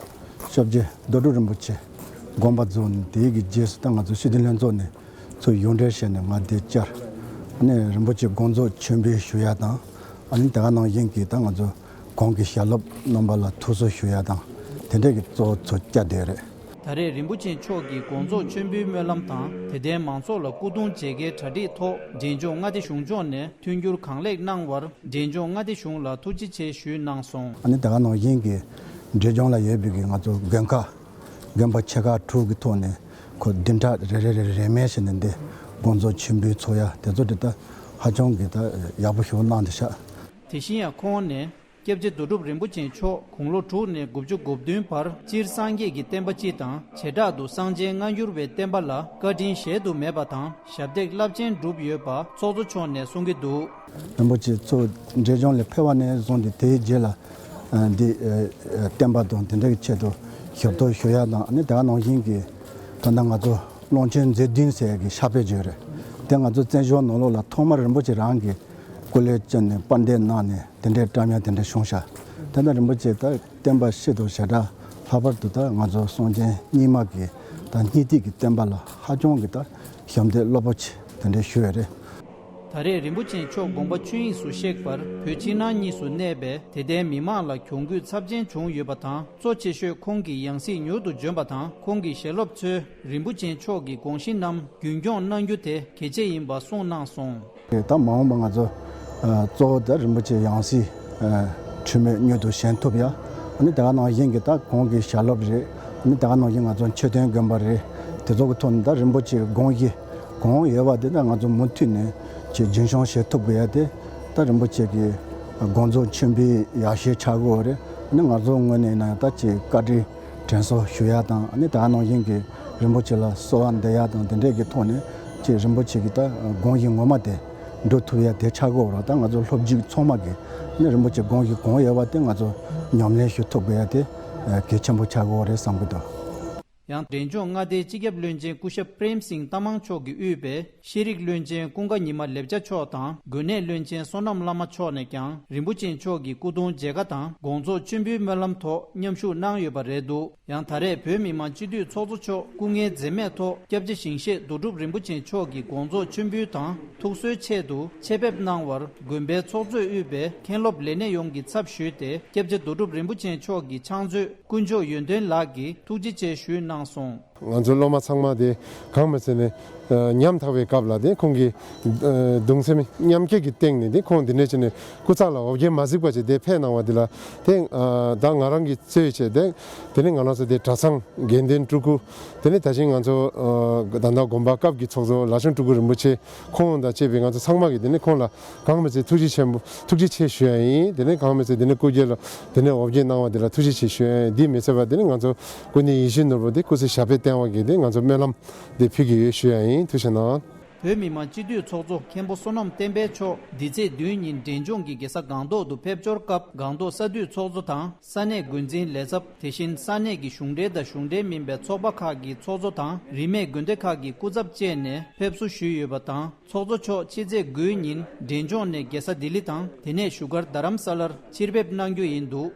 སྐྱབས་རྗེ་རྡོ་གྲུབ་རིན་པོ་ཆེ་དགོངས་པ་རྫོགས་ནས་དེའི་གི་རྗེས་སུ་ད་ང་ཚོ་སྤྱི་འཐུས་ལྷན་ཚོགས་ནས་ཚུར་ཡོངས་འབྲེལ་བྱས་ནས་ང་འདི་བཅར། ཨ་ནི་རིན་པོ་ཆེ་དགོངས་རྫོགས་མཆོད་འབུལ་ཞུ་ཡ་དང་། ཨ་ནི་དེ་ག་ནང་བཞིན་གྱི་ད་ང་ཚོ་གོང་གི་ཞལ་སློབ་རྣམ་པ་ལ་ཐུགས་གསོ་ཞུ་ཡ་དང་དེ་འདྲས་ཀྱི་གཙོ་བོ་ཚུར་བཅར་བསྡད་རེད། ད་རེས་རིན་པོ་ཆེ་མཆོག་གི་དགོངས་རྫོགས་མཆོད་འབུལ་སྨོན་ལམ་དང་དད་ལྡན་མང་ཚོགས་ལ་སྐུ་གདུང་མཇལ་ཁའི་གྲ་སྒྲིག་ཐོག་འབྲས་ལྗོངས་མངའ་སྡེ་གཞུང་ཕྱོགས་ནས་མཐུན་འགྱུར་གང་ལེགས་གནང་བར་འབྲས་ལྗོངས་མངའ་སྡེ་གཞུང་ལ་ཐུགས་རྗེ་ཆེ་ཞུས་གནང་སོང་། ཨ་ནི་དེ་ག་ནང་བཞིན་གྱི་འབྲས་ལྗོངས་ལ་ཡོད་པའི་གི་ང་ཚོ་དགོན་ཁག་དགོན་པ་ཆེ་ཁག་དྲུག་གི་ཐོག་ནས་ཁོ་བདུན་ཕྲག་རེ་རེ་རེ་རེ་རེ་མེད་བྱས་ནས་འདི་དགོངས་རྫོགས་མཆོད་འབུལ་ཚོགས་ཡ་དེ་ཚོ་དེ་ད་ཧ་ཅང་གི་ད་ཡག་པོ་ཞིག་གནང་བསྡད་ཤག། དེ་བཞིན་ཡང་ཁོང་ནས། སྐྱབས་རྗེ་རྡོ་གྲུབ་རིན་པོ་ཆེ་མཆོག་དགུང་ལོ་དྲུག་ནས་དགུ་བཅུ་གོ་བདུན་བར་སྤྱིར་སངས་རྒྱས་ཀྱི་བསྟན་པ་སྤྱི་དང་བྱེ་བྲག་ཏུ་གསང་ཆེན་སྔ་འགྱུར་བའི་བསྟན་པ་ལ་བཀའ་དྲིན་གཞལ་དུ་མེད་པ་དང་ཞབས་འདེགས་རླབས་ཆེན་བསྒྲུབས་ཡོད་པ་ཚོགས་གཙོ་མཆོག་ནས་གསུང་གི་འདུག། རིན་པོ་ཆེ་མཆོག་འབྲས་ལྗོངས་ལ་ཕེབས་པ་ནས་བཟུང་སྟེ་དེའི་རྗེས་ལ་ཨ་འདི་ཨ་བསྟན་པ་དང་དེ་འདྲ་གི་ཆེད་དུ་ཞབས་ཏོག་ཞུ་ཡ་དང་ཨ་ནི་དེ་ག་ནང་བཞིན་གྱི་ད་ལྟ་ང་ཚོ་ཀློང་ཆེན་མཛོད་བདུན་ཟེར་གྱི་ཕྱག་དཔེ་བརྗོད་རེད། དེ་ང་ཚོ་བཙན་བྱོལ་ནང་ལོགས་ལ་ཐོག་མར་རིན་པོ་ཆེ་རང་གི་སྐུ་ལས་བསྐྱོན་ནས་དཔལ་ལྡན་གནང་ནས་དེ་འདྲའི་བཀྲམ་ཡ་དེ་འདྲ་བྱུང་ཤག། དེ་ལྟར་རིན་པོ་ཆེ་ད་བསྟན་པ་སྤྱི་དང་བྱེ་བྲག་ལྷག་པར་དུ་ད་ང་ཚོ་སངས་རྒྱས་རྙིང་མ་གི་ད་སྙིང་ཐིག་གི་བསྟན་པ་ལ་ཧ་ཅང་གི་ད་ཞབས་འདེགས་རླབས་པོ་ཆེ་དེ་འདྲ་ཞུ་ཡ་རེད། ད་རེས་རིན་པོ་ཆེ་མཆོག་དགོངས་པ་ཆོས་དབྱིངས་སུ་གཤེགས་པར་བོད་ཕྱི་ནང་གཉིས་སུ་གནས་པའི་དད་ལྡན་མི་མང་ལ་གྱོང་གུད་ཚབས་ཆེན་བྱུང་ཡོད་པ་དང་གཙོ་ཆེ་ཤོས་ཁོང་གི་ཡང་སྲིད་མྱུར་དུ་འབྱོན་པ་དང་ཁོང་གི་ཞལ་སློབ་ཚོས་རིན་པོ་ཆེ་མཆོག་གི་དགོངས་གཞི་རྣམས་རྒྱུན་སྐྱོང་གནང་རྒྱུ་དེ་གལ་ཆེ་ཡིན་པ་གསུངས་གནང་སོང་། ད་མ་འོངས་པ་ང་ཚོ་ཨ་གཙོ་བོ་ད་རིན་པོ་ཆེ་ཡང་སྲིད་ཨ་འཁྲུལ་མེད་མྱུར་དུ་བཞེངས་ཐུབ་ཡ། ཨ་ནི་དེ་ག་ནང་བཞིན་གྱི་ད་གོང་གི་ཞལ་སློབ་རེད། ཨ་ནི་དེ་ག་ནང་བཞིན་ང་ཚོ་མཆོད་རྟེན་དགོན་པ་རེད། དེ་ཚོ་གི་ཐོག་ནས་ད་རིན་པོ་ཆེའི་དགོངས་གཞི་གང་ཡོད་པ་དེ་ད་ང་ཚོ་མུ་མཐུད་ནས་ཅིག་རྒྱུན་སྐྱོང་བྱེད་ཐུབ་དགོས་ཡ་དེ་ད་རིན་པོ་ཆེ་གི་དགོངས་རྫོགས་མཆོད་འབུལ་ཡར་ཞུ་ཆགས་ཀྱི་ཡོད་རེད། ཨ་ནི་ང་ཚོ་ངོས་ནས་ཡིན་ན་ཡང་ད་ཅིག་བཀའ་དྲིན་དྲན་གསོ་ཞུ་ཡ་དང་། ཨ་ནི་ད་ག་ནང་བཞིན་གྱི་རིན་པོ་ཆེ་ལ་གསོལ་བ་འདེབས་ཡ་དང་། དེ་འདྲས་ཀྱི་ཐོག་ནས་ཅིག་རིན་པོ་ཆེ་གི་ད་དགོངས་གཞི་ངོ་མ་དེ་འགྲུབ་ཐུབ་ཡ་དེ་ཆགས་ཀྱི་ཡོད་རེད། ད་ང་ཚོ་སློབ་ཕྲུག་ཚང་མ་གི་ཨ་ནི་རིན་པོ་ཆེ་དགོངས་གཞི་གང་ཡོད་པ་དེ་ང་ཚོ་ཉམས་ལེན་ཞུ་ཐུབ་དགོས་ཡ་དེ་གལ་ཆེན་པོ་ཆགས་ཀྱི་ཡོད་རེད་བསམ་གྱི་འདུག། ཡང་འབྲས་ལྗོངས་མངའ་སྡེའི་སྤྱི་ཁྱབ་བློན་ཆེན་སྐུ་ཞབས་པྲེམ་སིང་ཏ་མང་མཆོག་གིས་དབུས་པའི་ཤེས་རིག་བློན་ཆེན་ཀུན་དགའ་ཉི་མ་ལེབ་ཅ་མཆོག་དང་། དགོན་གནས་བློན་ཆེན་བསོད་ནམས་བླ་མ་མཆོག་ནས་ཀྱང་རིན་པོ་ཆེ་མཆོག་གི་སྐུ་གདུང་མཇལ་ཁ་དང་དགོངས་རྫོགས་མཆོད་འབུལ་སྨོན་ལམ་ཐོག་མཉམ་ཞུགས་གནང་ཡོད་པ་རེད་འདུག། ཡང་ད་རེས་བོད་མི་མང་སྤྱི་འཐུས་ཚོགས་གཙོ་མཆོག་སྐུ་ངལ་འཛེམས་མེད་ཐོག་སྐྱབས་རྗེ་ཞིང་གཤེགས་རྡོ་གྲུབ་རིན་པོ་ཆེ་མཆོག་གི་དགོངས་རྫོགས་མཆོད་འབུལ་དང་ཐུགས་གསོའི་ཆེད་དུ་ཆེད་ཕེབས་གནང་བར་དགོན་པའི་ཚོགས་གཙོས་དབུས་པའི་མཁན་སློབ་ལས་སྣེ་ཡོངས་ཀྱི་ཚབ་ཞུས་ཏེ། སྐྱབས་རྗེ་རྡོ་གྲུབ་རིན་པོ་ཆེ་མཆོག་གི་ཕྱག་མཛོད་དཀོན་མཆོག་ཡོན་ཏན་ལགས་ཀྱིས་ཐུགས་རྗེ་ཆེ་ཞུས་གནང་སོང་། ང་ཚོ་སློབ་མ་ཚང་མ་དེ་གང་མ་ཚད་ནས་ཨ་ཉམ་ཐག་པའི་སྐབས་ལ་དེ་ཁོང་གིས་ཨ་གདུང་སེམས་མཉམ་སྐྱེད་ཀྱི་སྟེང་ནས་དེ་ཁོང་འདི་འདྲ་བྱས་ནས་སྐུ་ཚེགས་ལ་འོ་བརྒྱལ་མ་གཟིགས་པ་བྱས་དེ་ཕེབས་གནང་བ་འདི་ལ་དེ་ཨ་ད་ང་རང་གིས་གཙོས་བྱས་དེ་དེ་ནས་ང་རང་ཚོ་དེ་གྲྭ་ཚང་དགེ་འདུན་སྤྲུལ་སྐུ། དེ་ནས་ད་ཅིང་ང་ཚོ་ཨ་ད་ལྟ་དགོན་པ་སྐབས་ཀྱི་ཚོགས་གཙོ་ལགས་ཆུང་སྤྲུལ་སྐུ་རིན་པོ་ཆེ། ཁོང་དང་བཅས་པའི་ང་ཚོ་ཚང་མ་གིས་དེ་ནས་ཁོང་ལ་གང་མི་ཚེ་ཐུགས་རྗེ་ཆེན་པོ་ཐུགས་རྗེ་ཆེ་ཞུ་ཡ་ཡིན། དེ་ནས་གང་མི་ཚེ་དེ་ནས་སྐུ་སྒེར་ལ་དེ་ནས་འོ་བརྒྱལ་གནང་བ་དེ་ལ་ཐུགས་རྗེ་ཆེ་ཞུ་ཡ་ཡིན། འདི་མི་ཚད་པ་དེ་ནས་ང་ཚོ་སྐུ་ཉིད་ཡིད་བཞིན་ནོར་བུ་དེ་སྐུ་ཚེ་ཞབས་པད་བརྟན་པ་གི་དེ་ང་ཚོ་སྨོན་ལམ་དེ་ཕུལ་གྱི་ཡོད་ཞུ་ཡ་ཡིན། ཐུགས་རྗེ་གནང་། བོད་མི་མང་སྤྱི་འཐུས་ཚོགས་གཙོ་མཁན་པོ་བསོད་ནམས་བསྟན་འཕེལ་མཆོག་འདི་ཚེས་བདུན་ཉིན་འབྲས་ལྗོངས་ཀྱི་རྒྱལ་ས་སྒང་ཏོག་ཏུ་ཕེབས་འབྱོར་སྐབས། སྒང་ཏོག་ས་འཐུས་ཚོགས་གཙོ་དང་ས་གནས་འགོ་འཛིན་ལས་ཚབ། དེ་བཞིན་ས་གནས་ཀྱི་གཞུང་འབྲེལ་དང་གཞུང་འབྲེལ་མིན་པའི་ཚོགས་པ་ཁག་གི་ཚོགས་གཙོ་དང་རིས་མེད་དགོན་སྡེ་ཁག་གི་སྐུ་ཚབ་བཅས་ནས་ཕེབས་བསུ་ཞུས་ཡོད་པ་དང་། ཚོགས་གཙོ་མཆོག་ཕྱི་ཚེས་དགུའི་ཉིན་འབྲས་ལྗོངས་ནས་རྒྱལ་ས་ལྡི་ལི་དང་། དེ་ནས་བཞུགས་སྒར་རྡ་རམ་ས་ལར་ཕྱིར་ཕེབས་གནང་རྒྱུ་ཡིན་འདུག།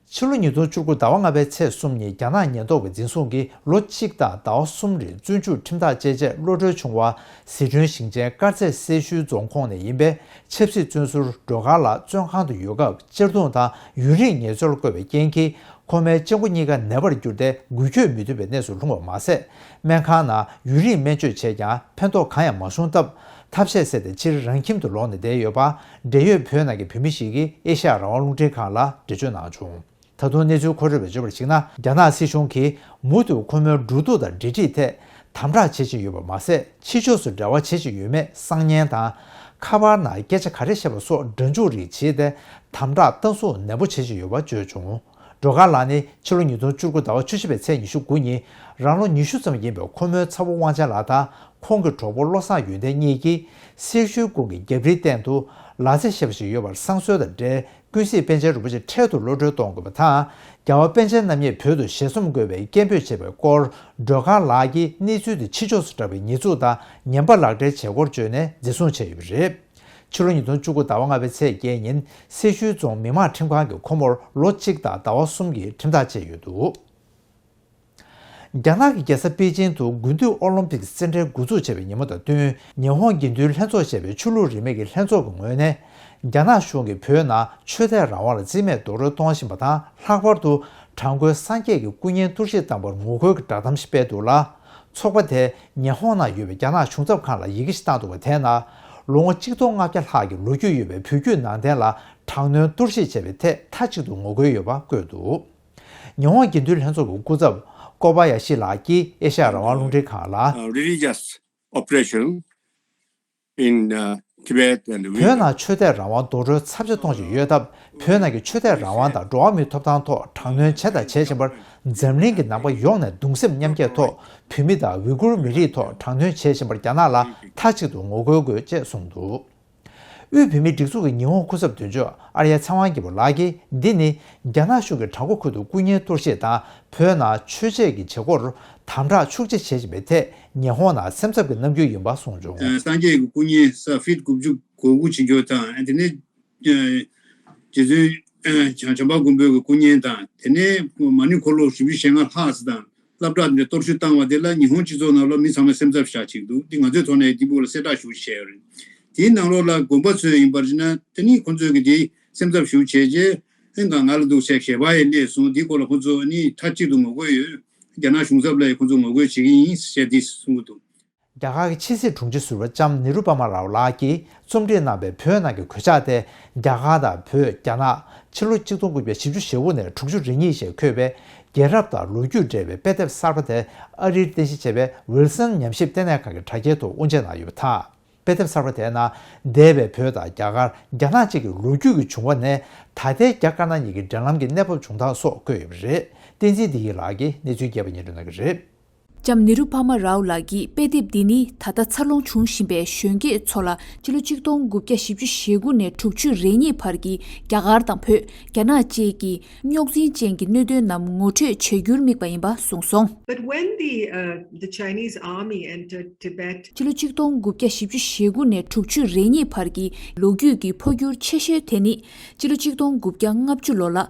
ཕྱི་ལོ་ཉིས་སྟོང་བཅུ་དགུ་ཟླ་བ་ལྔ་པའི་ཚེས་གསུམ་ཉིན་རྒྱ་ནག་ཉེན་རྟོག་པས་འཛིན་བཟུང་གིས་ལོ་གཅིག་དང་ཟླ་བ་གསུམ་རིང་བཙོན་འཇུག་ཁྲིམས་ཐག་བཅད་རྗེས་གློད་གྲོལ་བྱུང་བ། ཟི་ཁྲོན་ཞིང་ཆེན་དཀར་མཛེས་སེར་ཤུལ་རྫོང་ཁོངས་ནས་ཡིན་པའི་ཆབ་སྲིད་བཙོན་ཟུར་སྒྲོལ་དཀར་ལགས་བཙོན་ཁང་དུ་ཡོད་སྐབས་གཅར་རྡུང་དང་ཡུན་རིང་ངལ་རྩོལ་བཀོད་པའི་རྐྱེན་གྱིས། ཁོ་མོའི་སྤྱང་པོ་གཉིས་ཀ་ནད་པར་གྱུར་ཏེ་འགུལ་སྐྱོད་མི་ཐུབ་པའི་གནས་སུ་ལྷུང་བ་མ་ཟད། སྨན་ཁང་ནང་ཡུན་རིང་སྨན་བཅོས་བྱས་ཀྱང་ཕན་ཐོགས་གང་ཡང་མ་བྱུང་སྟབས། ཐབས་ཤེས་ཟད་དེ་ཕྱིར་རང་ཁྱིམ་དུ་ལོག་ནས་བསྡད་ཡོད་པ། འབྲེལ་ཡོད་བོད་ནང་གི་བོད་མི་ཞིག་གིས་ཨེ་ཤ་ཡ་རང་དབང་རླུང་འཕྲིན་ཁང་ལ་འགྲེལ་བརྗོད་གནང་བྱུང་། ད་དུང་གནས་ཚུལ་མཁོ་སྤྲོད་པས་བརྗོད་པར་གཞིགས་ན། རྒྱ་ནག་སྲིད་གཞུང་གིས་མུ་མཐུད་ཁོ་མོའི་འགྲོ་འདུག་དང་འབྲེལ་འདྲིས་ཐད་དམ་དྲག་བྱེད་བཞིན་ཡོད་པ་མ་ཟད། ཕྱི་ཕྱོགས་སུ་འབྲེལ་བ་བྱེད་བཞིན་ཡོད་མེད་གསང་ཉན་དང་། ཁ་པར་ནང་སྐད་ཆ་ག་རེ་བཤད་པ་སོགས་སྒྲ་འཇུག་རིགས་བྱས་ཏེ། དམ་དྲག་ལྟ་སྲུང་ནན་པོ་བྱེད་བཞིན་ཡོད་པ་བརྗོད་བྱུང་། སྒྲོལ་དཀར་ལགས་ནི་ཕྱི་ལོ་ཉིས་སྟོང་བཅུ་དགུ་ཟླ་བ་བཅུ་བཞི་པའི་ཚེས་ཉི་ཤུ་དགུ་ཉིན། རང་ལོ་ཉི་ཤུ་ཙམ་ཡིན་པའི་ཁོ་མོའི་ཚ་བོ་དབང་ཆེན་ལགས་དང་། ཁོང་གི་གྲོགས་པོ་བློ་བཟང་ཡོན་ཏན་གཉིས་ཀྱིས། སེར་ཤུལ་ཁུལ་གྱི་རྒྱབ་རིའི་སྟེང་དུ་ལག་རྩེད་བྱེད་པ་ཞིག་ཡོད་པར་བསང་གསོལ་དང་འབྲེལ། ཀུན་གཟིགས་པཎ་ཆེན་རིན་པོ་ཆེ་འཕྲལ་དུ་གློད་གྲོལ་གཏོང་དགོས་པ་དང་། རྒྱལ་བ་པཎ་ཆེན་རྣམ་གཉིས་བོད་དུ་ཞལ་འཛོམས་དགོས་པའི་སྐད་འབོད་བྱས་པའི་སྐོར། སྒྲོལ་དཀར་ལགས་ཀྱིས་གནས་ཚུལ་དེ་ཕྱི་ཕྱོགས་སུ་བསྒྲགས་པའི་ཉེས་འཛུགས་དང་ངན་པ་ལག་སྦྲེལ་བྱས་སྐོར་བརྗོད་ནས་འཛིན་བཟུང་བྱས་ཡོད་པ་རེད། ཕྱི་ལོ་ཉིས་སྟོང་བཅུ་དགུ་ཟླ་བ་ལྔ་པའི་ཚེས་བརྒྱད་ཉིན་སེར་ཤུལ་རྫོང་མི་དམངས་ཁྲིམས་ཁང་གིས་ཁོ་མོར་ལོ་གཅིག་དང་ཟླ་བ་གསུམ་གྱི་ཁྲིམས་ཐག་བཅད་ཡོད་འདུག། རྒྱ་ནག་གི་རྒྱལ་ས་པེ་ཅིང་དུ་དགུན་དུས་ཨོ་ལིམ་པིག་རྩེད་འགྲན་འགོ་འཛུགས་བྱས་པའི་ཉིན་མོ་དང་བསྟུན། ཉི་ཧོང་དགེ་འདུན་ལྷན་ཚོགས་ཞེས་པའི་ཆོས་ལུགས་རིས་མེད་ཀྱི་ལྷན་ཚོགས་ཀྱི་ངོས་ནས། རྒྱ་ནག་གཞུང་གིས་བོད་ནང་ཆོས་དད་རང་དབང་ལ་རྩིས་མེད་རྡོག་རོལ་གཏོང་བཞིན་པ་དང་། ལྷག་པར་དུ་དྲག་མཁོའི་སངས་རྒྱས་ཀྱི་སྐུ་བརྙན་གཏོར་བཤིག་བཏང་བར་ངོ་རྒོལ་གྱི་བསྒྲགས་གཏམ་ཞིག་སྤེལ་འདུག་ལ། ཚོགས་པ་དེས་ཉི་ཧོང་ནང་ཡོད་པའི་རྒྱ་ནག་གཞུང་ཚབ་ཁང་ལ་ཡི་གེ་ཞིག་བཏང་འདུག་པ། དེའི་ནང་ལོ་ངོ་གཅིག་སྟོང་ལྔ་བརྒྱ་ལྷག་གི་ལོ་རྒྱུས་ཡོད་པའི་བོད་བརྒྱུད་ནང་བསྟན་ལ་དྲག་གནོན་གཏོར་བཤིག་བྱས་པའི་ཐད་མཐའ་གཅིག་ཏུ་ངོ་རྒོལ་ཡོད་པ་བཀོད་འདུག། ཉི་ཧོང་དགེ་འདུན་ལྷན་ཚོགས་ཀྱི་སྐུ་ཚབ་ཀོ་བ་ཡ་ཤི་ལགས་ཀྱིས་ཨེ་ཤ་ཡ་རང་དབང་རླུང་འཕྲིན་ཁང་ལ། Uh, religious oppression in, uh, Tibet and the བོད་ནང་ཆོས་དད་རང་དབང་རྡོག་རོལ་ཚབས་ཆེ་གཏོང་བཞིན་ཡོད་སྟབས། བོད་ནང་གི་ཆོས་དད་རང་དབང་དང་འགྲོ་བ་མིའི་ཐོབ་ཐང་ཐོག་དྲག་གནོན་བྱས་དང་བྱེད་བཞིན་པར། འཛམ་གླིང་གི་ནང་པ་ཡོངས་ནས་གདུང་སེམས་མཉམ་སྐྱེད་ཐོག་བོད་མི་དང་ཝི་གུར་མི་རིགས་ཐོག་དྲག་གནོན་བྱེད་བཞིན་པར་རྒྱ་ནག་ལ་མཐའ་གཅིག་ཏུ་ངོ་རྒོལ་དགོས་ཅེས་གསུངས་འདུག། དབུས་བོད་མིའི་སྒྲིག་འཛུགས་ཀྱི་ཉི་ཧོང་སྐུ་ཚབ་དོན་གཅོད་ཨར་ཡ་ཚེ་དབང་རྒྱལ་པོ་ལགས་ཀྱིས། འདི་ནི་རྒྱ་ནག་གཞུང་གིས་བྲག་འགོ་ཁུལ་དུ་སྐུ་བརྙན་གཏོར་བཤིག་དང་། བོད་ནང་ཆོས་བྱེད་ཀྱི་བྱེད་སྒོར་དམ་དྲག་ཤུགས་ཆེ་བྱེད་བཞིན་པའི་ཐད་ཉི་ཧོང་ནང་སེམས་འཚབ་ཀྱི་རྣམ་འགྱུར་ཡིན་པ་གསུངས་བྱུང་། སངས་རྒྱས་ཀྱི་སྐུ་བརྙན་ས་ཕིཊ་དགུ་བཅུ་གོ་དགུ་ཕྱིན་ཆོག་དང་། དེ་ནས་རྗེ་བཙུན་བྱམས་པ་མགོན་པོའི་སྐུ་བརྙན་དང་། དེ་ནས་མ་ཎི་འཁོར་ལོ་བཞི་བཅུ་ཞེ་ལྔ་ལྷག་ཙམ་དང་། སློབ་གྲྭ་འདི་གཏོར་བཤིག་བཏང་བ་དེ་ལ་ཉི་ཧོང་སྤྱི་ཚོགས་ནང་ལ་མི་ཚང་མས་སེམས་འཚབ་བཞག་བྱེད་ཀྱི་འདུག། འདི་ང་ཚོའི་ཐོག་ནས་འདི་སྐོར་ལ་གསལ་བསྒྲགས་ཞུ་བྱས་ཡོད་རེད། དེའི་ནང་ལོགས་ལ་དགོན་པ་ཚོས་ཡིན་པར་བྱས་ན་དེ་ནི་ཁོང་ཚོས་ཀྱི་དེ་སེམས་འཚབ་ཞུ་བྱས་རྗེས་ཨེ་ང་ང་ལ་འདུག་སེ་ཞལ་པར་ཡང་སླེབས་སོང་། འདི་སྐོར་ལ་ཁོང་ཚོ་ནི་མཐའ་གཅིག་ཏུ་ངོ་རྒོལ་ཡོད། རྒྱ་ནག་གཞུང་ཚབ་ལ་ཡང་ཁོང་ཚོ་ངོ་རྒོལ་བྱེད་ཀྱི་ཡིན་ཞེས་འདི་གསུང་གི་འདུག། རྒྱ་གར་གྱི་ཕྱི་སྲིད་དྲུང་ཆེ་ཟུར་པ་ལྕམ་ནེ་རུ་པ་མ་རའོ་ལགས་ཀྱིས་རྩོམ་སྒྲིག་གནང་བའི་བོད་ནང་གི་གོད་ཆག་དེ། རྒྱ་གར་དང་བོད། རྒྱ་ནག་ཕྱི་ལོ་ཆིག་སྟོང་དགུ་བརྒྱ་བཞི་བཅུ་ཞེ་དགུ་ནས་དྲུག་ཅུ་རེ་གཉིས་ཞེས་འཁོད་པའི་རྒྱལ་རབས་དང་ལོ་རྒྱུས་འབྲེལ་བའི་དཔེ་དེབ་གསར་པ་དེ་ཨ་རིར་རྟེན་གཞི་བྱས་པའི་ཝིལ་སན་ཉམས་ཞིབ་ལྟེ་གནས་ཁང་གི་དྲ་རྒྱའི་ཐོག་དབུ་འབྱེད་གནང་ཡོད་པ་དང་། དཔེ་དེབ་གསར་པ་དེའི་ནང་འདས་པའི་བོད་དང་རྒྱ་གར། རྒྱ་ནག་བཅས་ཀྱི་ལོ་རྒྱུས་ཀྱི་བྱུང་བ་ནས་ད་ལྟའི་རྒྱ་དཀར་ནག་གཉིས་ཀྱི་འབྲེལ་ལམ་གྱི་གནས་བབ་བྱུང་སྟངས་སོགས་བཀོད་ཡོད་པ་རེད། བསྟན་འཛིན་བདེ་སྐྱིད་ལགས་ཀྱིས་གནས་ཚུལ་རྒྱས་པ་སྙན་སྒྲོན་གནང་གི་རེད། ལྕམ་ནེ་རུ་པ་མ་རའོ་ལགས་ཀྱིས་དཔེ་དེབ་འདི་ནི་ད་ལྟ་འཚར་ལོངས་བྱུང་བཞིན་པའི་གཞོན་སྐྱེས་ཚོ་ལ་ཕྱི་ལོ་ཆིག་སྟོང་དགུ་བརྒྱ་བཞི་བཅུ་ཞེ་དགུ་ནས་དྲུག་ཅུ་རེ་གཉིས་བར་གྱི་རྒྱ་གར་དང་བོད། རྒྱ་ནག་བཅས་ཀྱི་རྙོག་འཛིང་ཅན་གྱི་གནད་དོན་རྣམས་ངོ་སྤྲོད་བྱ་རྒྱུར་དམིགས་པ་ཡིན་པ་གསུངས་སོང་། But when the, uh, the Chinese army entered Tibet, ཕྱི་ལོ་ཆིག་སྟོང་དགུ་བརྒྱ་བཞི་བཅུ་ཞེ་དགུ་ནས་དྲུག་ཅུ་རེ་གཉིས་བར་གྱི་ལོ་རྒྱུས་ཀྱི་འཕོ་འགྱུར་ཆེ་ཤོས་དེ་ནི་ཕྱི་ལོ་ཆིག་སྟོང་དགུ་བརྒྱ་ལྔ་བཅུ་ལོ་ལ།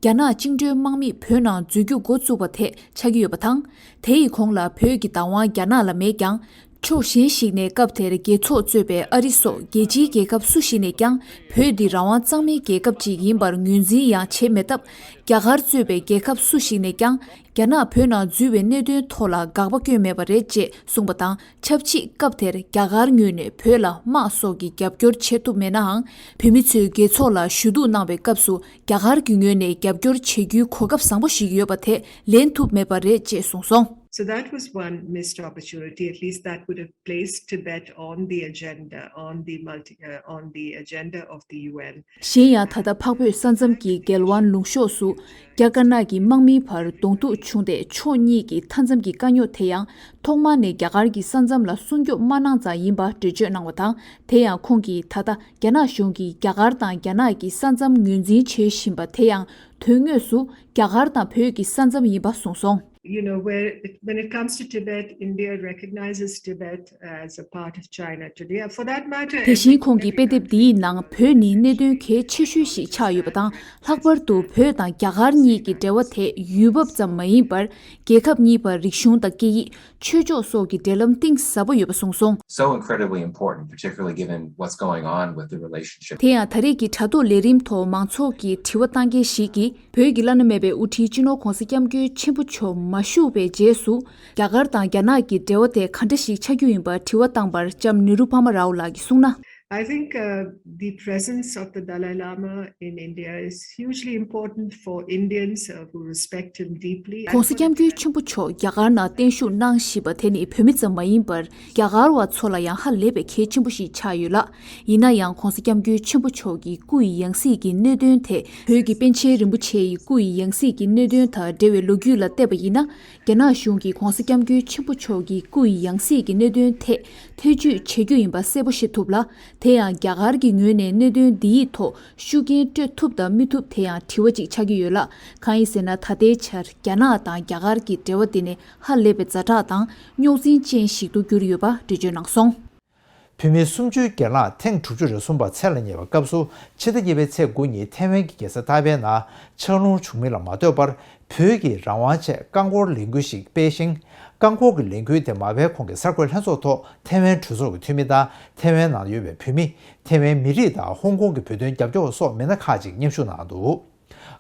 རྒྱ་ནག་བཅིངས་འགྲོལ་དམག་མིས་བོད་ནང་འཛུལ་རྒྱུ་འགོ་བཙུགས་པ་དེ་ཆགས་ཀྱི་ཡོད་པ་དང་། དེ་ཡི་གོང་ལ་བོད་ཀྱི་བདག་དབང་རྒྱ་ནག་ལ་མེད་ཀྱང་། ཕྱོགས་གཞན་ཞིག་ནས་སྐབས་དེར་རྒྱལ་ཚོགས་གཙོས་པའི་ཨ་རི་སོགས་རྒྱལ་སྤྱིའི་རྒྱལ་ཁབ་སུ་ཞིག་ནས་ཀྱང་བོད་འདི་རང་དབང་གཙང་མའི་རྒྱལ་ཁབ་ཅིག་ཡིན་པར་ངོས་འཛིན་ཡང་བྱས་མེད་སྟབས། རྒྱ་གར་གཙོས་པའི་རྒྱལ་ཁབ་སུ་ཞིག་ནས་ཀྱང་རྒྱ་ནག་བོད་ནང་འཛུལ་བའི་གནད་དོན་ཐོག་ལ་དགག་པ་བསྐྱོན་མེད་པ་རེད་ཅེས་གསུངས་པ་དང་། ཆབས་ཅིག་སྐབས་དེར་རྒྱ་གར་ངོས་ནས་བོད་ལ་དམག་སོགས་ཀྱི་རྒྱབ་སྐྱོར་བྱེད་ཐུབ་མེད་ནའང་། བོད་མི་ཚོས་རྒྱལ་ཚོགས་ལ་ཞུ་གཏུག་གནང་བའི་སྐབས་སུ་རྒྱ་གར་གྱི་ངོས་ནས་རྒྱབ་སྐྱོར་བྱེད་རྒྱུའི་གོ་སྐབས་བཟང་པོ་ཞིག་ཡོད་པ་དེ་ལེན་ཐུབ་མེད་པ་རེད་ཅེས་གསུངས་སོང་། So that was one missed opportunity. At least that would have placed Tibet on the agenda, on the multi, uh, on the agenda of the U N. གཞན་ཡང་ད་ལྟ་འཕགས་བོད་ས་མཚམས་ཀྱི་གེལ་ཝན་ལུང་གཤོག་སུ་རྒྱ་དཀར་ནག་གི་དམག་མིའི་བར་གདོང་ཐུག་བྱུང་སྟེ་ཕྱོགས་གཉིས་ཀྱི་མཐའ་མཚམས་ཀྱི་དཀའ་རྙོག་དེ་ཡང་ཐོག་མར་ནས་རྒྱ་གར་གྱི་ས་མཚམས་ལ་སྲུང་སྐྱོབ་མ་གནང་ཙང་ཡིན་པ་འགྲེལ་བརྗོད་གནང་བ་དང་། དེ་ཡང་ཁོང་གིས་ད་ལྟ་རྒྱ་ནག་གཞུང་གིས་རྒྱ་གར་དང་རྒྱ་ནག་གི་ས་མཚམས་ངོས་འཛིན་བྱེད་བཞིན་པ་དེ་ཡང་དོན་དངོས་སུ་རྒྱ་གར་དང་བོད་ཀྱི་ས་མཚམས་ཡིན་པ་གསུངས་སོང་། You know, where it, when it comes to Tibet, India recognizes Tibet as a part of China today. For that matter, དེ་བཞིན་ཁོང་གིས་དཔེ་དེབ་འདིའི་ནང་བོད་ནི་གནད་དོན་གལ་ཆེ་ཤོས་ཤིག་ཆགས་ཡོད་པ་དང་། ལྷག་པར་དུ་བོད་དང་རྒྱ་གར་གཉིས་ཀྱི་འབྲེལ་བ་དེ་ཡུལ་བབ་ཙམ་མ་ཡིན་པར། རྒྱལ་ཁབ་གཉིས་བར་རིག་གཞུང་དང་སྐད་ཡིག་ཆོས་ཕྱོགས་སོགས་ཀྱི་འབྲེལ་ལམ་གཏིང་ཟབ་པོ་ཡོད་པ་གསུངས་སོང་། So incredibly important, particularly given what's going on with the relationship. དེ་ཡང་ད་རེས་ཀྱི་དྲ་ཐོག་ལས་རིམ་ཐོག་མང་ཚོགས་ཀྱིས་དྲི་བ་བཏང་མཁན་ཞིག་གིས། བོད་ཀྱི་བླ་ན་མེད་པའི་དབུ་ཁྲིད་སྤྱི་ནོར་༧གོང་ས་༧སྐྱབས་མགོན་ཆེན་པོ་མཆོག་མ་བཞུགས་པའི་རྗེས་སུ། རྒྱ་གར་དང་རྒྱ་ནག་གི་འབྲེལ་བ་དེ་ག་འདྲ་ཞིག་ཆགས་རྒྱུ་ཡིན་པར་དྲི་བ་བཏང་པར་ལྕམ་ནེ་རུ་པ་མ་རའོ་ལགས་ཀྱིས་གསུངས་ན། I think, uh, the presence of the Dalai Lama in India is hugely important for Indians, uh, who respect him deeply. ༧གོང་ས་༧སྐྱབས་མགོན་ཆེན་པོ་མཆོག་རྒྱ་གར་ནང་བརྟན་བཞུགས་གནང་བཞིན་པ་དེ་ནི་བོད་མི་ཙམ་མ་ཡིན་པར། རྒྱ་གར་བ་ཚོ་ལ་ཡང་ཧ་ལས་པའི་གལ་ཆེན་པོ་ཞིག་ཆགས་ཡོད་ལ། ཡིན་ན་ཡང་༧གོང་ས་༧སྐྱབས་མགོན་ཆེན་པོ་མཆོག་གི་སྐུ་ཡི་ཡང་སྲིད་ཀྱི་གནད་དོན་དེ། བོད་ཀྱི་པཎ་ཆེན་རིན་པོ་ཆེ་ཡི་སྐུ་ཡི་ཡང་སྲིད་ཀྱི་གནད་དོན་དང་འབྲེལ་བའི་ལོ་རྒྱུས་ལ་བལྟས་པ་ཡིན་ན། རྒྱ་ནག་གཞུང་གིས་༧གོང་ས་༧སྐྱབས་མགོན་ཆེན་པོ་མཆོག་གི་སྐུ་ཡི་ཡང་སྲིད་ཀྱི་གནད་དོན་ཐད་ཐེ་བྱུས་བྱེད་རྒྱུ་ཡིན་པ་གསལ་པོ་ཤེས་ཐུབ་ལ། དེ་ཡང་རྒྱ་གར་གྱི་ངོས་ནས་གནད་དོན་འདིའི་ཐོག་ཤུགས་རྐྱེན་སྤྲོད་ཐུབ་དང་མི་ཐུབ་དེ་ཡང་དྲི་བ་ཅིག་ཆགས་ཀྱི་ཡོད་ལ། གང་ཡིན་ཟེར་ན། ད་ལྟའི་ཆར་རྒྱ་ནག་དང་རྒྱ་གར་གྱི་འབྲེལ་བ་དེ་ནི་ཧ་ལས་པའི་ཛ་དྲག་དང་རྙོག་འཛིང་ཅན་ཞིག་ཏུ་གྱུར་ཡོད་པ་འགྲེལ་བརྗོད་གནང་སོང་། བོད་མི་སུམ་ཅུའི་སྒེར་ལངས་ཐེངས་དྲུག་ཅུ་རེ་གསུམ་པ་མཚན་ལ་སྙེག་པའི་སྐབས་སུ། ཕྱི་ཟླ་གཉིས་པའི་ཚེས་དགུ་ཉིན་ཐེ་ཝན་གྱི་རྒྱལ་ས་ཏཱ་པེ་ནང་ཆར་རླུང་བྱུང་མིན་ལ་མ་ལྟོས་པར། བོད་ཀྱི་རང་དབང་ཆེད་རྐང་འཁོར་ལས་འགུལ་ཞིག་སྤེལ་ཞིང་། རྐང་འཁོར་གྱི་ལས་འགུལ་དེ་མ་པའི་གོང་གི་གསར་འགོད་ལྷན་ཚོགས་ཐོག་ཐེ་ཝན་གྲོས་ཚོགས་ཀྱི་འཐུས་མི་དང་། ཐེ་ཝན་ནང་ཡོད་པའི་བོད་མི། ཐེ་ཝན་མི་རིགས་དང་ཧོང་ཀོང་གི་བོད་དོན་རྒྱབ་སྐྱོར་བ་སོགས་མི་སྣ་ཁག་ཅིག་མཉམ་ཞུགས་གནང་འདུག་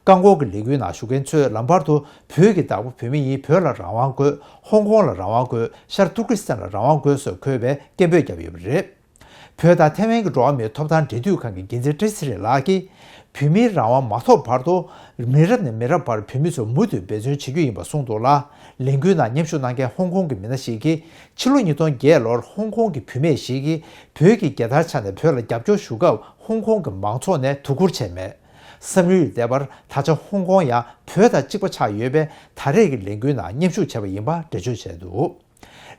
རྐང་འཁོར་གྱི་ལས་འགུལ་ནང་ཞུགས་མཁན་ཚོས་ལམ་བར་དུ་བོད་ཀྱི་བདག་པོ་བོད་མི་ཡིན། བོད་ལ་རང་དབང་དགོས། ཧོང་ཀོང་ལ་རང་དབང་དགོས། ཤར་ཏུར་ཀི་སི་ཐན་ལ་རང་དབང་དགོས་སོགས་འཁོད་པའི་སྐད་འབོད་བརྒྱབ་ཡོད་པ་རེད། བོད་དང་ཐའེ་ཝན་གྱི་འགྲོ་བ་མིའི་ཐོབ་ཐང་འབྲེལ་མཐུད་ཁང་གི་འགན་འཛིན་ཀྲི་སི་རེ་ལགས་ཀྱིས། བོད་མིའི་རང་དབང་མ་ཐོབ་བར་དུ། མི་རབས་ནས་མི་རབས་བར་བོད་མི་ཚོས་མུ་མཐུད་འབད་བརྩོན་བྱེད་རྒྱུ་ཡིན་པ་གསུངས་འདུག་ལ། ལས་འགུལ་ནང་མཉམ་ཞུགས་གནང་མཁན་ཧོང་ཀོང་གི་མི་སྣ་ཞིག་གིས། ཕྱི་ལོ་ཉིས་སྟོང་བརྒྱད་ལོར་ཧོང་ཀོང་གི་བུད་མེད་ཞིག་གིས་བོད་ཀྱི་རྒྱལ་དར་འཕྱར་ནས་བོད་ལ་རྒྱབ་སྐྱོར་ཞུ་སྐབས། ཧོང་ཀོང་གི་མང་ཚོགས་ནས་དོ་ཁུར་བྱས་མེད། བསམ་ཡུལ་ལས་འདས་པར། ད་ཆ་ཧོང་ཀོང་ཡང་བོད་དང་གཅིག་པ་ཆགས་ཡོད་པས། ད་རེས་ཀྱི་ལས་འགུལ་ནང་མཉམ་ཞུགས་བྱས་པ་ཡིན་པ་འགྲེལ་བརྗོད་བྱས་འདུག་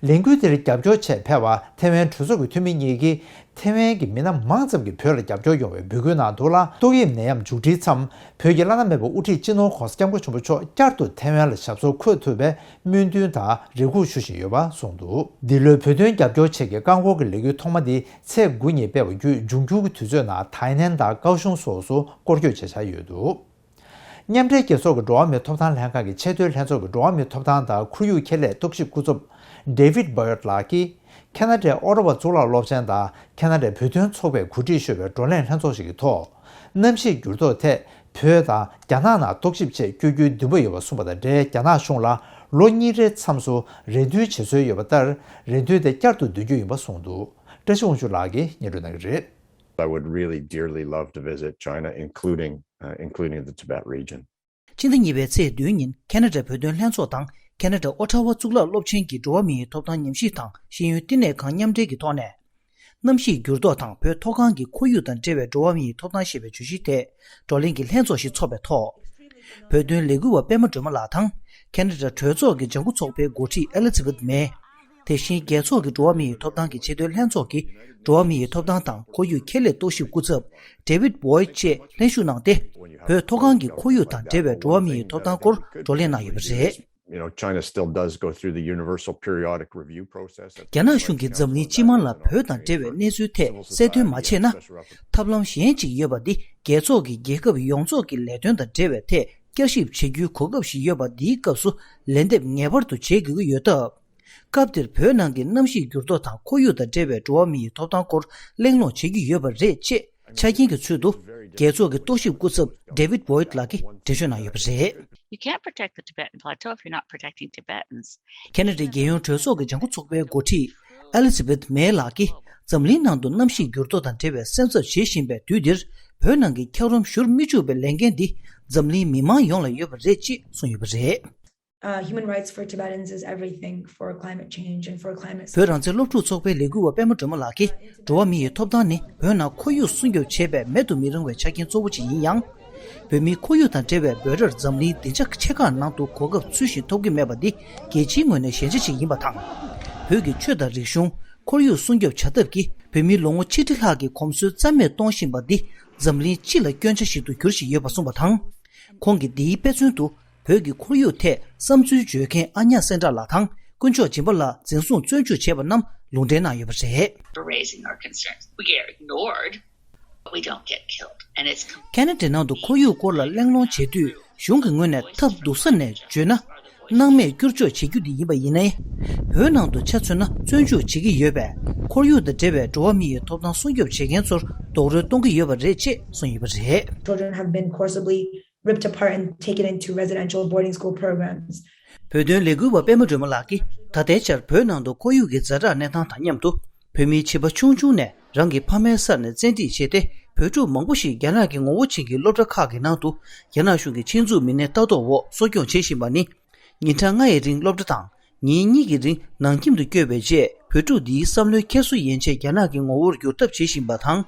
ལས་འགུལ་དེར་རྒྱབ་སྐྱོར་ཆེད་ཕེབས་པ་ཐེ་ཝན་གྲོས་ཚོགས་ཀྱི་འཐུས་མི་གཉིས་ཀྱིས། ཐེ་ཝན་གྱི་མི་སྣ་མང་ཙམ་གྱིས་བོད་ལ་རྒྱབ་སྐྱོར་ཡོང་བའི་འབོད་སྐུལ་གནང་འདུག་ལ། ཏོག་དབྱིབས་ནད་ཡམས་མཇུག་སྒྲིལ་མཚམས། བོད་ཀྱི་བླ་ན་མེད་པའི་དབུ་ཁྲིད་སྤྱི་ནོར་༧གོང་ས་༧སྐྱབས་མགོན་ཆེན་པོ་མཆོག་བསྐྱར་དུ་ཐེ་ཝན་ལ་ཞབས་སོར་འཁོད་ཐུབ་པའི་སྨོན་འདུན་དང་རེ་སྒུག་ཞུ་བཞིན་ཡོད་པ་གསུངས་འདུག་འདི་ལོའི་བོད་དོན་རྒྱབ་སྐྱོར་ཆེད་ཀྱི་རྐང་འཁོར་གྱི་ལས་འགུལ་ཐོག་མ་འདི་ཚེས་དགུ་ཉིན་སྤེལ་བ་བརྒྱུད། འབྱུང་འགྱུར་གྱི་དུས་ཚོད་ནང་ཐའི་ནན་དང་ཀའོ་ཤུང་སོགས་སུ་སྐོར་སྐྱོད་བྱེད་འཆར་ཡོད་འདུག་མཉམ་འབྲེལ་རྒྱལ་ཚོགས་ཀྱི་འགྲོ་བ་མིའི་ཐོབ་ཐང་ལྷན་ཁང་གི་ཆེས་མཐོའི་ལྷན་ཚོགས་ཀྱི་འགྲོ་བ་མིའི་ཐོབ་ཐང་དང་ཁོར་ཡུག་ཁེ་ལས་རྟོག་ཞིབ་སྐུ་ཚབ། David Boyd ལགས་ཀྱིས། ཁ་ན་ཌའི་ཨོ་ཊ་ཝ་གཙུག་ལག་སློབ་ཆེན་དང་ཁ་ན་ཌའི་བོད་དོན་ཚོགས་པས་གོ་སྒྲིག་ཞུས་པའི་བགྲོ་གླེང་ལྷན་ཚོགས་ཤིག་གི་ཐོག་གནམ་གཤིས་འགྱུར་ལྡོག་ཐད། བོད་དང་རྒྱ་ནག་ནང་རྟོག་ཞིབ་ཆེད་བསྐྱོད་རྒྱུའི་འདུན་པ་ཡོད་པ་གསུངས་པ་དང་འབྲེལ། རྒྱ་ནག་གཞུང་ལ་ལོ་གཉིས་རེའི་མཚམས་སུ་རེ་འདུན་བྱེད་སྲོལ་ཡོད་པ་ལྟར། རེ་འདུན་དེ་བསྐྱར་དུ་འདོན་རྒྱུ་ཡིན་པ་གསུངས་འདུག། བཀྲ་ཤིས་དབང་ཕྱུག་ལགས་ཀྱིས་སྙན་སྒྲོན་གནང་གི་རེད། I would really dearly love to visit China, including, uh, including the Tibet region. ཕྱི་ཟླ་གཉིས་པའི་ཚེས་བདུན་ཉིན་ཁེ་ན་ཌ་བོད་དོན་ལྷན་ཚོགས་དང་ཁེ་ན་ཌ་ཨོ་ཊ་ཝ་གཙུག་ལག་སློབ་ཆེན་གྱི་འགྲོ་བ་མིའི་ཐོབ་ཐང་ཉམས་ཞིབ་དང་ཤེས་ཡོན་བསྟི་གནས་ཁང་མཉམ་འབྲེལ་གྱི་ཐོག་ནས། གནམ་གཤིས་འགྱུར་ལྡོག་དང་བོད་མཐོ་སྒང་གི་ཁོར་ཡུག་དང་འབྲེལ་བའི་འགྲོ་བ་མིའི་ཐོབ་ཐང་ཞེས་པའི་བརྗོད་གཞི་ཐད་བགྲོ་གླེང་གི་ལྷན་ཚོགས་ཤིག་འཚོགས་པའི་ཐོག། བོད་དོན་ལས་འགུལ་བ་པད་མ་སྒྲོལ་མ་ལགས་དང་ཁེ་ན་ཌ་གྲོས་ཚོགས་ཀྱི་ལྗང་ཁུ་ཚོགས་པའི་འགོ་ཁྲིད་ཨེ་ལི་ཛི་བེད་མེ། དེ་བཞིན་རྒྱལ་ཚོགས་ཀྱི་འགྲོ་བ་མིའི་ཐོབ་ཐང་གི་ཆེས་མཐོའི་ལྷན་ཚོགས་ཀྱི་འགྲོ་བ་མིའི་ཐོབ་ཐང་དང་ཁོར་ཡུག་ཁེ་ལས་རྟོག་ཞིབ་སྐུ་ཚབ་David Boyd བཅས་ལྷན་ཞུགས་གནང་སྟེ། བོད་མཐོ་སྒང་གི་ཁོར་ཡུག་དང་འབྲེལ་བའི་འགྲོ་བ་མིའི་ཐོབ་ཐང་སྐོར་བགྲོ་གླེང་གནང་ཡོད་པ་རེད། You know, China still does go through the universal periodic review process. རྒྱ་ནག་གཞུང་གིས་འཛམ་གླིང་སྤྱི་དམངས་ལ་བོད་དང་འབྲེལ་བའི་གནས་ཚུལ་ཐད་གསལ་སྟོན་མ་བྱས་ན། ཐབས་ལམ་གཞན་ཅིག་ཡོད་པ་འདི་རྒྱལ་ཚོགས་ཀྱི་རྒྱལ་ཁབ་ཡོངས་རྫོགས་ཀྱི་ལས་དོན་དང་འབྲེལ་བའི་ཐད་བསྐྱར་ཞིབ་བྱེད་རྒྱུའི་གོ་སྐབས་ཤིག་ཡོད་པ་འདིའི་སྐབས་སུ་ལན་འདེབས་ངེས་པར་དུ་བྱེད་དགོས་ཀྱི་ཡོད་སྟབས། སྐབས་དེར་བོད་ནང་གི་གནམ་གཤིས་འགྱུར་ལྡོག་དང་ཁོར་ཡུག་དང་འབྲེལ་བའི་འགྲོ་བ་མིའི་ཐོབ་ཐང་སྐོར་གླེང་སློང་བྱེད་ཀྱི་ཡོད་པ་རེད་ཅེས་ཆ་རྐྱེན་གྱི་ཚུལ་དུ་རྒྱལ་ཚོགས་ཀྱི་རྟོག་ཞིབ་སྐུ་ཚབ་David Boyd ལགས་ཀྱིས་འགྲེལ་བརྗོད་གནང་ཡོད་པ་རེད། You can't protect the Tibetan plateau if you're not protecting Tibetans. ཁེ་ན་ཌའི་རྒྱལ་ཡོངས་གྲོས་ཚོགས་ཀྱི་ལྗང་ཁུ་ཚོགས་པའི་འགོ་ཁྲིད་ཨེ་ལི་ཛི་བེད་མེ་ལགས་ཀྱིས་འཛམ་གླིང་ནང་དུ་གནམ་གཤིས་འགྱུར་ལྡོག་དང་འབྲེལ་བའི་སེམས་འཚབ་བྱེད་བཞིན་པའི་དུས་འདིར་བོད་ནང་གི་འཁྱགས་རོམ་བཞུར་མི་བཅུག་པའི་ལས་འགན་འདི་འཛམ་གླིང་མི་མང་ཡོངས་ལ་ཡོད་པ་རེད་ཅེས་གསུངས་ཡོད་པ་རེད། Uh, human rights for Tibetans is everything for climate change and for climate བོད་རང་བཙན་སློབ་ཕྲུག་ཚོགས་པའི་ལས་འགུལ་བ་པད་མ་སྒྲོལ་མ་ལགས་ཀྱིས། འགྲོ་བ་མི་ཡི་ཐོབ་ཐང་ནི་བོད་ནང་ཁོར་ཡུག་སྲུང་སྐྱོབ་བྱེད་པའི་མེད་དུ་མི་རུང་བའི་ཆ་རྐྱེན་གཙོ་བོ་ཅིག་ཡིན་ཡང་། བོད་མིའི་ཁོར་ཡུག་དང་འབྲེལ་བའི་འབོད་སྒྲར་འཛམ་གླིང་སྡིངས་ཆ་ཆེ་ཁག་ནང་དུ་གོ་སྐབས་ཚུལ་བཞིན་ཐོབ་ཀྱི་མེད་པ་འདི་རྒྱལ་སྤྱིའི་ངོས་ནས་ཞན་ཆ་ཞིག་ཡིན་པ་དང་། བོད་ཀྱི་ཆོས་དང་རིག་གཞུང་། ཁོར་ཡུག་སྲུང་སྐྱོབ་བྱ་ཐབས་ཀྱིས་བོད་མིའི་ལོ་ངོ་ཆིག་ཁྲི་ལྷག་གི་གོམས་སྲོལ་རྩ་མེད་གཏོང་བཞིན་པ་འདི་འཛམ་གླིང་སྤྱི་ལ་སྐྱོན་ཆ་ཞིག་ཏུ་གྱུར་བཞིན་ཡོད་པ་གསུངས་པ་དང་། ཁོང་གིས་འདིའི་དཔེ་མཚོན་དུ། བོད་ཀྱི་ཁོར་ཡུག་ཐད་བསམ་ཚུལ་བརྗོད་མཁན་ཨ་ཉག་སེང་བྲག་ལགས་དང་དཀོན་མཆོག་སྦྱིན་པ་ལགས་འཛིན་བཟུང་བཙོན་འཇུག་བྱས་པ་རྣམས་ལུང་འདྲེན་གནང་ཡོད་པ་རེད། Raising our concerns, we get ignored, but we don't get killed, and it's com- ཁེ་ན་ཌའི་ནང་དུ་ཁོར་ཡུག་སྐོར་ལ་གླེང་སློང་བྱེད་དུས་གཞུང་གི་ངོས་ནས་ཐབས་སྡུག་ས་ནས་བརྗོད་ན། སྣང་མེད་བསྐྱུར་བཅོས་བྱེད་རྒྱུ་དེ་ཡིན་པ་ཡིན་ནའི། བོད་ནང་དུ་ཆ་མཚོན་ན་བཙོན་འཇུག་བྱེད་ཀྱི་ཡོད་པས་ཁོར་ཡུག་དང་འབྲེལ་བའི་འགྲོ་བ་མི་ཡི་ཐོབ་ཐང་སྲུང་སྐྱོབ་བྱེད་མཁན་ཚོར་རྡོག་རོལ་གཏོང་གི་ཡོད་པ་རེད་ཅེས་གསུངས་ཡོད་པ་རེད། Children have been forcibly ripped apart and taken into residential boarding school programs. བོད་དོན་ལས་འགུལ་བ་པད་མ་སྒྲོལ་མ་ལགས་ཀྱིས་ད་ལྟའི་ཆར་བོད་ནང་དུ་ཁོར་ཡུག་གི་ཛ་དྲག་གནས་སྟངས་དང་མཉམ་དུ་བོད་མིའི་བྱིས་པ་ཆུང་ཆུང་ནས་རང་གི་ཕ་མའི་སར་ནས་བཙན་ཁྲིད་བྱས་ཏེ་བོད་ཕྲུག་མང་པོ་ཞིག་རྒྱ་ནག་གི་ངོ་བོ་ཅན་གྱི་སློབ་གྲྭ་ཁག་གི་ནང་དུ་རྒྱ་ནག་གཞུང་གི་ཆེད་འཛུགས་མི་སྣའི་ལྟ་རྟོག་འོག་གསོ་སྐྱོང་བྱེད་བཞིན་པ་ནི། ཉིན་གྲངས་ལྔ་ཡི་རིང་སློབ་གྲྭ་དང་། ཉིན་གཉིས་ཀྱི་རིང་ནང་ཁྱིམ་དུ་བསྐྱོད་པའི་རྗེས་བོད་ཕྲུག་འདིའི་བསམ་བློའི་འཁྱེར་སོ་ཡན་ཆད་རྒྱ་ནག་གི་ངོ་བོར་བསྒྱུར་ཐབས་བྱེད་བཞིན་པ་དང་།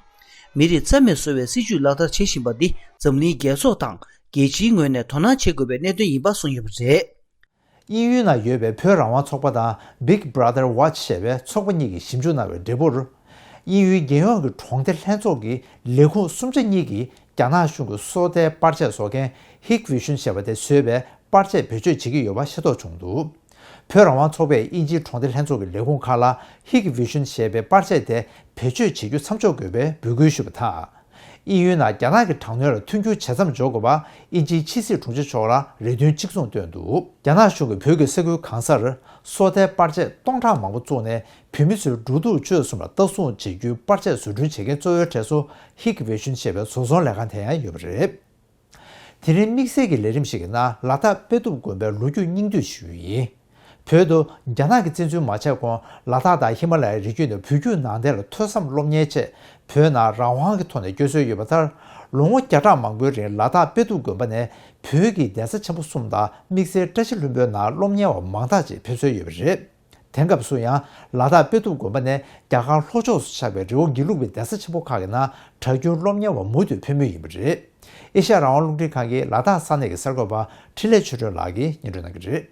མི་རིགས་རྩ་མེད་བཟོ་བའི་སྲིད་ཇུས་ལག་བསྟར་བྱེད་བཞིན་པ་འདི་འཛམ་གླིང་རྒྱལ་ཚོགས་དང་རྒྱལ་སྤྱིའི་ངོས་ནས་དོ་སྣང་བྱེད་དགོས་པའི་གནད་དོན་ཡིན་པ་གསུངས་ཡོད་པ་རེད། དབྱིན་ཡུལ་ནང་ཡོད་པའི་བོད་རང་དབང་ཚོགས་པ་དང་Big Brother Watch ཞེས་པའི་ཚོགས་པ་གཉིས་ཀྱིས་ཞིབ་འཇུག་གནང་བའི་འབྲས་བུར། དབྱིན་ཡུལ་རྒྱལ་ཡོངས་ཀྱི་གྲོང་སྡེ་ལྷན་ཚོགས་ཀྱི་ལས་ཁུངས་གསུམ་ཆ་གཉིས་ཀྱིས་རྒྱ་ནག་གཞུང་གི་སོ་ལྟའི་པར་ཆས་བཟོ་མཁན་Hikvision ཞེས་པ་དེ་བཟོས་པའི་པར་ཆས་བེད་སྤྱོད་བྱེད་ཀྱི་ཡོད་པ་ཤེས་རྟོགས་བྱུང་འདུག། བོད་རང་དབང་ཚོགས་པས་དབྱིན་ཇིའི་གྲོང་སྡེ་ལྷན་ཚོགས་ཀྱི་ལས་ཁུངས་ཁག་ལ་Hikvision ཞེས་པའི་པར་ཆས་དེ་བེད་སྤྱོད་བྱེད་རྒྱུ་མཚམས་འཇོག་དགོས་པའི་འབོད་སྐུལ་ཞུས་པ་དང་། དབྱིན་ཡུལ་ནང་རྒྱ་ནག་གི་དྲག་གནོན་ལ་མཐུན་འགྱུར་ཇེ་མཚམས་འཇོག་དགོས་པ་དབྱིན་ཇིའི་ཕྱི་སྲིད་དྲུང་ཆེ་མཆོག་ལ་རེ་འདུན་གཅིག་མཚུངས་བཏོན་འདུག། རྒྱ་ནག་གཞུང་གིས་བོད་ཀྱི་ས་ཁུལ་གང་སར་སོ་ལྟའི་པར་ཆས་སྟོང་ཕྲག་མང་པོ་བཙུགས་ནས་བོད་མི་ཚོའི་འགྲོ་འདུག་སྤྱོད་གསུམ་ལ་ལྟ་སྲུང་བྱེད་རྒྱུའི་པར་ཆས་བཟོ་སྐྲུན་བྱེད་མཁན་གཙོ་བོའི་གྲས་སུ་Hikvision ཞེས་པའི་བཟོ་ཚོང་ལས་ཁང་དེ་ཡང་ཡོད་པ་རེད། དེ་རིང་དམིགས་བསལ་གྱི་ལས་རིམ་ཞིག་གི་ནང་ལ་དྭགས་དཔེ་ཐུབ་དགོན་པའི་ལོ་རྒྱུས་སྙིང་བསྡུས་ཞུ་རྒྱུ་ཡིན། བོད་དུ་རྒྱ་ནག་གིས་བཙན་འཛུལ་མ་བྱས་གོང་ལ་དྭགས་དང་ཧི་མ་ལ་ཡའི་རི་རྒྱུད་ནས་བོད་བརྒྱུད་ནང་བསྟན་ལ་ཐོས་བསམ་སློབ་གཉེར་ཆེད་བོད་ནང་རང་དབང་གི་ཐོག་ནས་བསྐྱོད་སྲོལ་ཡོད་པ་ལྟར། ལོ་ངོ་བརྒྱ་ཕྲག་མང་པོའི་རིང་ལ་དྭགས་དཔེ་ཐུབ་དགོན་པ་ནས་བོད་ཀྱི་གདན་ས་ཆེན་པོ་གསུམ་དང་དམིགས་བསལ་བཀྲ་ཤིས་ལྷུན་པོའི་ནང་སློབ་གཉེར་བ་མང་དག་ཅིག་ཕེབས་སྲོལ་ཡོད་པ་རེད། དེང་སྐབས་སུ་ཡང་ལ་དྭགས་དཔེ་ཐུབ་དགོན་པ་ནས་རྒྱ་གར་ལྷོ་ཕྱོགས་སུ་ཆགས་པའི་རི་བོ་དགེ་ལུགས་པའི་གདན་ས་ཆེན་པོ་ཁག་གི་ནང་གྲྭ་རྒྱུན་སློབ་གཉེར་བ་མུ་མཐུད་ཕེབས་མུས་ཡིན་པ་རེད། ཨེ་ཤ་ཡ་རང་དབང་རླུང་འཕྲིན་ཁང་གི་ལ་དྭགས་ས་གནས་ཀྱི་གསར་འགོད་པ་འཕྲིན་ལས་ཆོས་སྒྲོན་ལགས་ཀྱིས་སྙན་སྒྲོན་གནང་གི་རེད།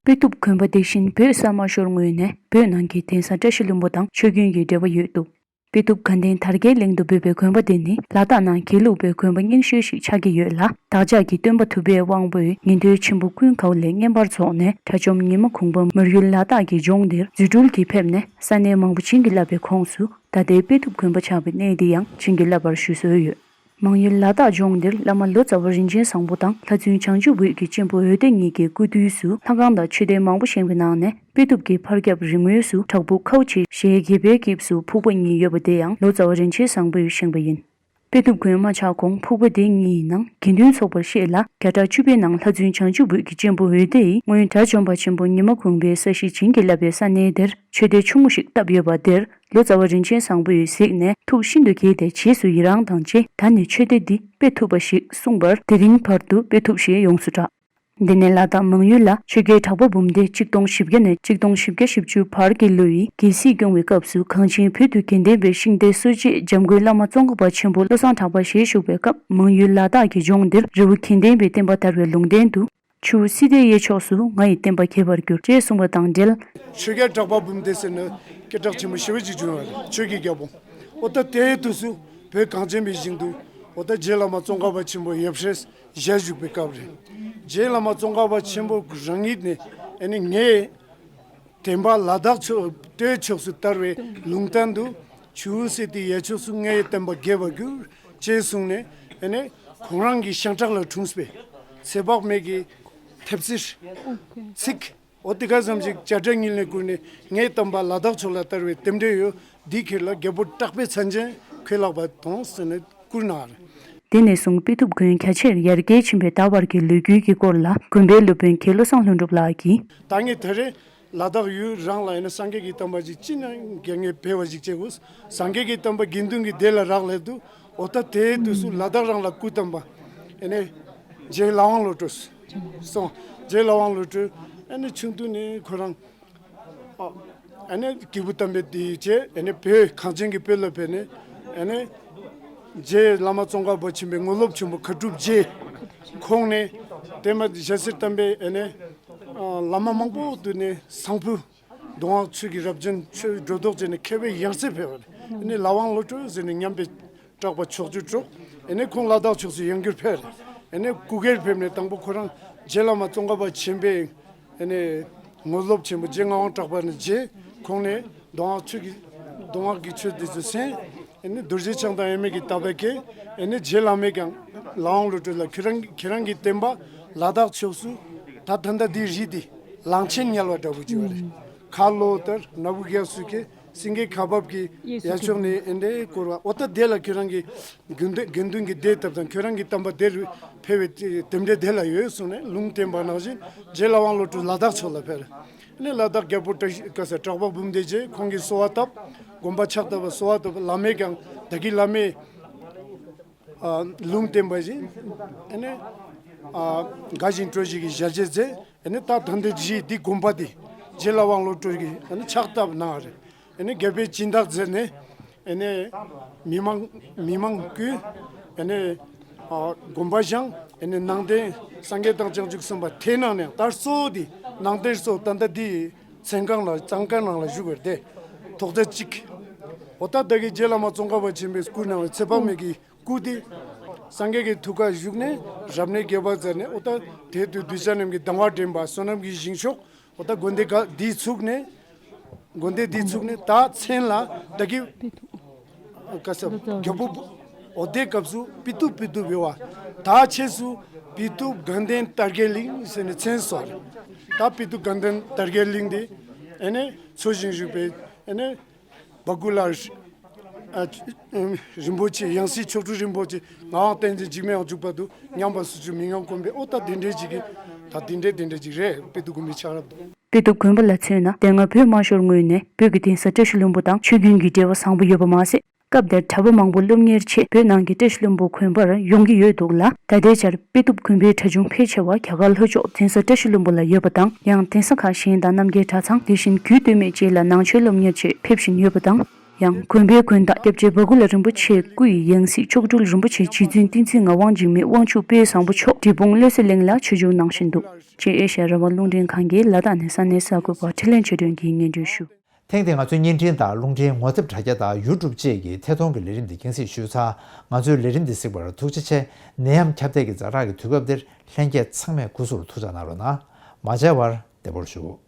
དཔེ་ཐུབ་དགོན་པ་འདི་བཞིན་བོད་ས་མ་ཤོར་སྔོན་ནས་བོད་ནང་གི་གདན་ས་བཀྲ་ཤིས་ལྷུན་པོ་དང་ཆོས་དགོན་གྱི་འབྲེལ་བ་ཡོད་འདུག། དཔེ་ཐུབ་དགའ་ལྡན་དར་རྒྱས་གླིང་དུ་འབོད་པའི་དགོན་པ་འདི་ནི་ལ་དྭགས་ནང་དགེ་ལུགས་པའི་དགོན་པ་རྙིང་ཤོས་ཤིག་ཆགས་ཀྱི་ཡོད་ལ། བདག་ཅག་གི་སྟོན་པ་དུ་པའི་དབང་པོས་ཉན་ཐོས་ཆེན་པོ་ཀུན་དགའ་བོ་ལས་བསྙེན་པར་རྫོགས་ནས་དགྲ་བཅོམ་ཉི་མ་གུང་པ་མར་ཡུལ་ལ་དྭགས་ཀྱི་ལྗོངས་འདིར་རྫུ་འཕྲུལ་གྱིས་ཕེབས་ནས་ས་གནས་མང་པོ་བྱིན་གྱིས་བརླབས་པའི་ཁོངས་སུ་ད་ལྟའི་དཔེ་ཐུབ་དགོན་པ་ཆགས་པའི་གནས་འདི་ཡང་བྱིན་གྱིས་བརླབས་པར་ཞུ་སྲོལ་ཡོད། མང་ཡུལ་ལ་དྭགས་ལྗོངས་འདིར་བླ་མ་ལོ་ཙཱ་བ་རིན་ཆེན་བཟང་པོ་དང་ལྷ་བཙུན་བྱང་ཆུབ་འོད་ཀྱི་གཅེན་པོ་འོད་ལྡན་གཉིས་ཀྱི་སྐུ་དུས་སུ་ལྷ་ཁང་དང་མཆོད་རྟེན་མང་པོ་བཞེངས་པའི་ནང་ནས་དཔེ་ཐུབ་ཀྱི་ཕར་རྒྱབ་རི་ངོས་སུ་བྲག་ཕུག་ཁའུ་ཆེ་ཞེས་བརྒྱད་པའི་དབྱིབས་སུ་ཕུག་པ་གཉིས་ཡོད་པ་དེ་ཡང་ལོ་ཙཱ་བ་རིན་ཆེན་བཟང་པོས་བཞེངས་པ་ཡིན། དཔེ་ཐུབ་དགོན་མ་ཆགས་གོང་ཕུག་པ་སྡེ་གཉིས་ཡི་ནང་དགེ་འདུན་ཚོགས་པར་བཤད་ལ། བརྒྱ་ཕྲག་བཅུ་པའི་ནང་ལྷ་བཙུན་བྱང་ཆུབ་འོད་ཀྱི་གཅེན་པོ་འོད་ལྡེ་ཡིས་སྔོན་དགྲ་བཅོམ་པ་ཆེན་པོ་ཉི་མ་གུང་པའི་ས་གཞི་བྱིན་གྱིས་བརླབས་པའི་ས་གནས་དེར་ཆོས་སྡེ་ཆུང་ངུ་ཞིག་བཏབ་ཡོད་པ་དེར། ལོ་ཙཱ་བ་རིན་ཆེན་བཟང་པོ་ཡིས་གཟིགས་ནས་ཐུགས་ཤིན་ཏུ་དགྱེས་ཏེ། རྗེས་སུ་ཡི་རང་དང་བཅས་ད་ནི་ཆོས་སྡེ་འདི་དཔེ་ཐུབ་པ་ཞིག་གསུངས་པར། དེ་རིང་བར་དུ་དཔེ་ཐུབ་ཞེས་ཡོངས་སུ་གྲགས། འདི་ནས་ལ་དྭགས་མང་ཡུལ་ལ་ཆོས་རྒྱལ་གྲགས་པ་འབུམ་སྡེ་གཅིག་སྟོང་བཞི་བརྒྱ་ནས་གཅིག་སྟོང་བཞི་བརྒྱ་བཞི་བཅུ་བར་གྱི་ལོ་ཡི་རྒྱལ་སྲིད་སྐྱོང་བའི་སྐབས་སུ། གངས་ཅན་བོད་དུ་དགེ་ལྡན་པའི་ཤིང་རྟའི་སྲོལ་འབྱེད་འཇམ་མགོན་བླ་མ་ཙོང་ཁ་པ་ཆེན་པོ་བློ་བཟང་གྲགས་པ་ཞལ་བཞུགས་པའི་སྐབས། མང་ཡུལ་ལ་དྭགས་ཀྱི་ལྗོངས་འདིར་རི་བོ་དགེ་ལྡན་པའི་བསྟན་པ་དར་བའི་ལུང་བསྟན་དུ། ཆུ་བོ་སི་ཏའི་གཡས་ཕྱོགས་སུ་ང་ཡི་བསྟན་པ་རྒྱས་པར་འགྱུར། ཅེས་གསུངས་པ་དང་འབྲེལ། ཆོས་རྒྱལ་གྲགས་པ་འབུམ་སྡེ་ཟེར་ནས་སྐད་གྲགས་ཆེན་པོ་ཞེ་པོ་ཅིག་བྱུང་བ་རེད། ཆོས་ཀྱི་རྒྱལ་པོ། ཨོ་ད་དེའི་དུས་སུ་བོད་གངས་ཅན་པའི་ཞིང་དུ། ཨོ་ད་རྗེ་བླ་མ་ཙོང་ཁ་པ་ཆེན་པོ་ཡབ་སྲས་ཞལ་བཞུགས་པའི་སྐབས་རེད། རྗེ་བླ་མ་ཙོང་ཁ་པ་ཆེན་པོ་རང་ཉིད་ནས་ཨ་ནི་ངའི་བསྟན་པ་ལ་དྭགས་ཕྱོགས་སྟོད་ཕྱོགས་སུ་དར་བའི་ལུང་བསྟན་དུ། ཆུ་བོ་སི་ཏའི་གཡས་ཕྱོགས་སུ་ངའི་བསྟན་པ་རྒྱས་པར་འགྱུར། ཅེས་གསུངས་ནས་ཨ་ནི་ཁོང་རང་གི་ཤིང་ཁྲག་ལ་འཁྲུངས་པའི་ཚེ་དཔག་མེད་ཀྱི་ཐེབས་རྩེར་ཚིག་ཨོ་དེ་ག་ཙམ་ཞིག་བྱ་བྲལ་ཉིད་ལས་བསྐུར་ནས། ངའི་བསྟན་པ་ལ་དྭགས་ཕྱོགས་ལ་དར་བའི་རྟེན་འབྲེལ་ཡོད། འདི་ཁྱེད་ལ་རྒྱལ་པོ་གྲགས་པའི་མཚན་ཅན་ཁས་བླངས་པ་དང་ཟེར་ནས་བསྐུར་གནང་བ་རེད། དེ་ནས་བཟུང་དཔེ་ཐུབ་དགོན་རྒྱ་ཆེར་ཡར་རྒྱས་ཕྱིན་པའི་ད་བར་གྱི་ལོ་རྒྱུས་ཀྱི་སྐོར་ལ་དགོན་པའི་སློབ་དཔོན་རྒྱལ་བློ་བཟང་ལྷུན་གྲུབ་ལགས་ཀྱིས། ད་ངས་ད་རེས་ལ་དྭགས་ཡུལ་རང་ལ་ཡིན་ན་སངས་རྒྱས་ཀྱི་བསྟན་པ་ཅིག་ཅི་ནས་རྒྱ་ངས་འཕེལ་བ་ཞིག་བྱེད་དགོས། སངས་རྒྱས་ཀྱི་བསྟན་པ་དགེ་འདུན་གྱི་སྡེ་ལ་རག་ལས་དུས། ཨོ་ད་དེའི་དུས་སུ་ལ་དྭགས་རང་ལ་སྐུ་བལྟམས་པ་ཨ་ནི་རྗེ་ལྷ་དབང་བློ་གྲོས་སོང་། རྗེ་ལྷ་དབང་བློ་གྲོས་ཨ་ནི་ཆུང་དུས་ནས་ཁོ་རང་ཨ་ནི་སྐྱེས་བུ་དམ་པའི་དེའི་རྗེས་ཨ་ནི་བོད་གངས་ཅན་གྱི་བོད་ལ་ཕེབས་ནས། ཨ་ནི་རྗེ་བླ་མ་ཙོང་ཁ་པ་ཆེན་པོའི་དངོས་སློབ་ཆེན་པོ་མཁའ་གྲུབ་རྗེ་ཁོང་ནས་དེ་མ་ཞལ་གསེར་བལྟམས་པའི་ཨ་ནི་བླ་མ་མང་པོ་འདུས་ནས་སང་ཕོད། མདོ་སྔགས་ཆོས་ཀྱི་རབ་བརྟན་ཆོས་སྒྲོ་འདོགས་བཅད་ནས་མཁས་པའི་ཡང་རྩེར་ཕེབས་པ་རེད། ཨ་ནི་ལྷ་དབང་བློ་གྲོས་ཟེར་ནས་མཉམ་པའི་གྲགས་པ་ཕྱོགས་བཅུར་གྲགས། ཨ་ནི་ཁོང་ལ་དྭགས་ཕྱོགས་སུ་ཡང་བསྐྱར་ཕེབས་རེད། ཨ་ནི་སྐུ་སྒེར་ཕེབས་ནས་དང་པོ་ཁོ་རང་རྗེ་བླ་མ་ཙོང་ཁ་པ་ཆེན་པོའི་ཨ་ནི་དངོས་སློབ་ཆེན་པོ་རྗེ་ངག་དབང་གྲགས་པ་ནས་རྗེ་ཁོང་ནས་མདོ་སྔགས་ཆོས་ཀྱི་མདོ་སྔགས་ཀྱི་ཆོས་འདི་ཚོ་གསན། ཨ་ནི་རྡོ་རྗེ་འཆང་དང་དབྱེར་མེད་ཀྱི་བརྟག་པ་སྐྱེས། ཨ་ནི་རྗེ་བླ་མས་ཀྱང་ལྷ་དབང་བློ་གྲོས་ལ་ཁྱེད་རང་ཁྱེད་རང་གི་བསྟན་པ་ལ་དྭགས་ཕྱོགས་སུ་ད་ད་ལྟ་འདི་རི་འདི་གླང་ཆེན་ཉལ་བ་འདྲ་བོ་ཅིག་ཡོད་རེད། ཁ་ལོ་ལྟར་ན་བུ་རྒྱ་སུ་ཁེ་སེང་གེ་ཁ་འབབ་ཀྱི་གཡས་ཕྱོགས་ནས་ཨེ་འདྲའི་བསྐོར་བ། ཨོ་ད་དེ་ལ་ཁྱེད་རང་གི་དགེ་འདུན་དགེ་འདུན་གྱི་སྡེ་བཏབ་དང་ཁྱེད་རང་གི་བསྟན་པ་དེར་འཕེལ་བའི་རྟེན་འབྲེལ་དེ་ལ་ཡོད་གསུངས་ནས་ལུང་བསྟན་པ་ནང་བཞིན་རྗེ་ལྷ་དབང་བློ་གྲོས་ལ་དྭགས་ཕྱོགས་ལ་ཕེབས། ཨ་ནི་ལ་དྭགས་རྒྱལ་པོ་བཀྲ་ཤིས་ག་ས་གྲགས་པ་འབུམ་སྡེ་རྗེ་ཁོང་གིས་གསོལ་བ་བཏབ། དགོན་པ་ཕྱག་བཏབ་པ་གསོལ་བ་བཏབ་པ་བླ་མས་ཀྱང་ད་གིན་བླ་མས་ཨ་ལུང་བསྟན་པ་བཞིན་ཨ་ནི་ཨ་དགའ་ཞིང་སྤྲོ་ཞིང་གི་ཞལ་བཞེས་མཛད། ཨ་ནི་ད་ད་འདི་རྗེ་འདི་དགོན་པ་འདི་རྗེ་ལྷ་དབང་བློ་གྲོས་ཀྱིས་ཨ་ནི་ཕྱག་བཏབ་གནང་བ་རེད། ཨ་ནི་རྒྱལ་པོས་སྦྱིན་བདག་མཛད་ནས་ཨ་ནི་མི་མང་མི་མང་ཀུན་ཨ་ནི་ཨ་དགོན་པ་བཞེངས། ཨ་ནི་ནང་རྟེན་སངས་རྒྱས་དང་བྱང་ཆུབ་སེམས་དཔའ་དེའི་ནང་ནས་དར་གཙོ་བོ་འདི་ནང་རྟེན་གཙོ་བོ་ད་ལྟ་འདི་མཚན་གང་ལ་གཙང་ཁང་ནང་ལ་བཞུགས་པ་རེད་དེ། ཐོག་བརྩེགས་གཅིག་ཨོ་ད་ད་གིན་རྗེ་བླ་མ་ཙོང་ཁ་པ་ཆེན་པོས་བསྐུར་གནང་བའི་ཚེ་དཔག་མེད་ཀྱི་སྐུ་དེ་སངས་རྒྱས་ཀྱི་ཐུགས་ཀར་བཞུགས་ནས་རབ་གནས་རྒྱས་པར་མཛད་ནས། ཨོ་ད་དེ་དུས་གདུལ་བྱ་རྣམས་ཀྱི་གདམས་པ་འདྲེན་པ་བསོད་ནམས་ཀྱི་ཞིང་མཆོག་ཨོ་ད་དགོན་སྡེ་ག་འདི་ཚུགས་ནས་དགོན་སྡེ་འདི་ཚུགས་ནས་ད་མཚན་ལ་ད་གིན་ག་ས་རྒྱལ་པོ་ཨོ་དེའི་སྐབས་སུ་པི་ཏུ་པི་ཏུ་བེ་བ། ད་ཕྱིས་སུ་པི་ཏུ་དགའ་ལྡན་དར་རྒྱས་གླིང་ཟེར་ནས་མཚན་གསོལ། ད་པི་ཏུ་དགའ་ལྡན་དར་རྒྱས་གླིང་འདི་ཨེ་ནས་འཚོ་ཞིང་བཞུགས་པའི་ཨེ་ནས་བ་གུ་ལ་ཨ་རིན་པོ་ཆེ་ཡང་སྲིད་མཆོག་སྤྲུལ་རིན་པོ་ཆེ་ངག་དབང་བསྟན་འཛིན་འཇིགས་མེད་དབང་ཕྱུག་བར་དུ་མཉམ་པ་སུ་བཅུ་མི་ཉམས་གོང་འཕེལ། ཨོ་ད་དེ་འདྲའི་ཅིག་གི་ད་དེ་འདྲའི་དེ་འདྲའི་ཅིག་རེད། པི་ཏུ་དགོན་པའི་ཆགས་རབས་དེ། པི་ཏུ་དགོན་པ་ལ་མཚོན་ན་དེ་སྔ་བོད་དམར་ཤོག་ངོས་ནས་བོད་ཀྱི་གདན་ས་བཀྲ་ཤིས་ལྷུན་པོ་དང་ཆོས་རྒྱུན་གྱི་འབྲེལ་བ་བཟང་པོ་ཡོད་པ་མ་ཟད། སྐབས་དེར་གྲྭ་པ་མང་པོ་སློབ་གཉེར་ཆེད་བོད་ནང་གི་བཀྲ་ཤིས་ལྷུན་པོ་དགོན་པར་ཡོང་གི་ཡོད་འདུག་ལ། ད་ལྟའི་ཆར་པི་ཏུ་དགོན་པའི་གྲྭ་ཆུང་ཕལ་ཆེ་བ་རྒྱ་གར་ལྷོ་ཕྱོགས་གདན་ས་བཀྲ་ཤིས་ལྷུན་པོ་ལ་ཡོད་པ་དང་། ཡང་གདན་ས་ཁག་གཞན་དང་རྣམ་རྒྱལ་གྲྭ་ཚང་དེ་བཞིན་རྒྱུད་སྟོད་སྨད་བཅས་ལ་ནང་ཆོས་སློབ་གཉེར་ཆེད་ཕེབས་བཞིན་ཡོད་པ་དང་། ཡང་དགོན་པའི་དགོན་བདག་སྐྱབས་རྗེ་བ་གུ་ལ་རིན་པོ་ཆེ་སྐུ་ཡི་ཡང་སྲིད་མཆོག་སྤྲུལ་རིན་པོ་ཆེ་རྗེ་བཙུན་བསྟན་འཛིན་ངག་དབང་འཇིགས་མེད་དབང་ཕྱུག་དཔལ་བཟང་པོ་མཆོག་འབྲས་སྤུངས་བློ་གསལ་གླིང་ལ་ཆོས་ཆུང་གནང་བཞིན་འདུག་ཅེས་ཨེ་ཤ་ཡ་རང་དབང་རླུང་འཕྲིན་ཁང་གིས་ལ་དྭགས་ནས་ས་གནས་གསར་འགོད་པ་འཕྲིན་ལས་ཆོས་སྒྲོན་གྱིས་སྙན་སྒྲོན་ཞུ། ཐེངས་འདིའི་ང་ཚོའི་བརྙན་འཕྲིན་དང་རླུང་འཕྲིན་ངོ་དེབ་དྲ་རྒྱ་དང་ཡུ་ཊུབ་བཅས་ཀྱི་ཐད་གཏོང་གི་ལས་རིམ་འདི་རྒྱང་སྲིང་ཞུས་ཚར། ང་ཚོའི་ལས་རིམ་འདི་གཟིགས་པར་ཐུགས་རྗེ་ཆེ། ནད་ཡམས་ཁྱབ་གདལ་གྱི་ཛ་དྲག་གི་དུས་སྐབས་འདིར་ལྷན་རྒྱས་ཚང་མས་སྐུ་གཟུགས་ལ་ཐུགས་ཅག་གནང་རོགས་གནང་། མ་མཇལ་བར་བདེ་པོར་བཞུགས།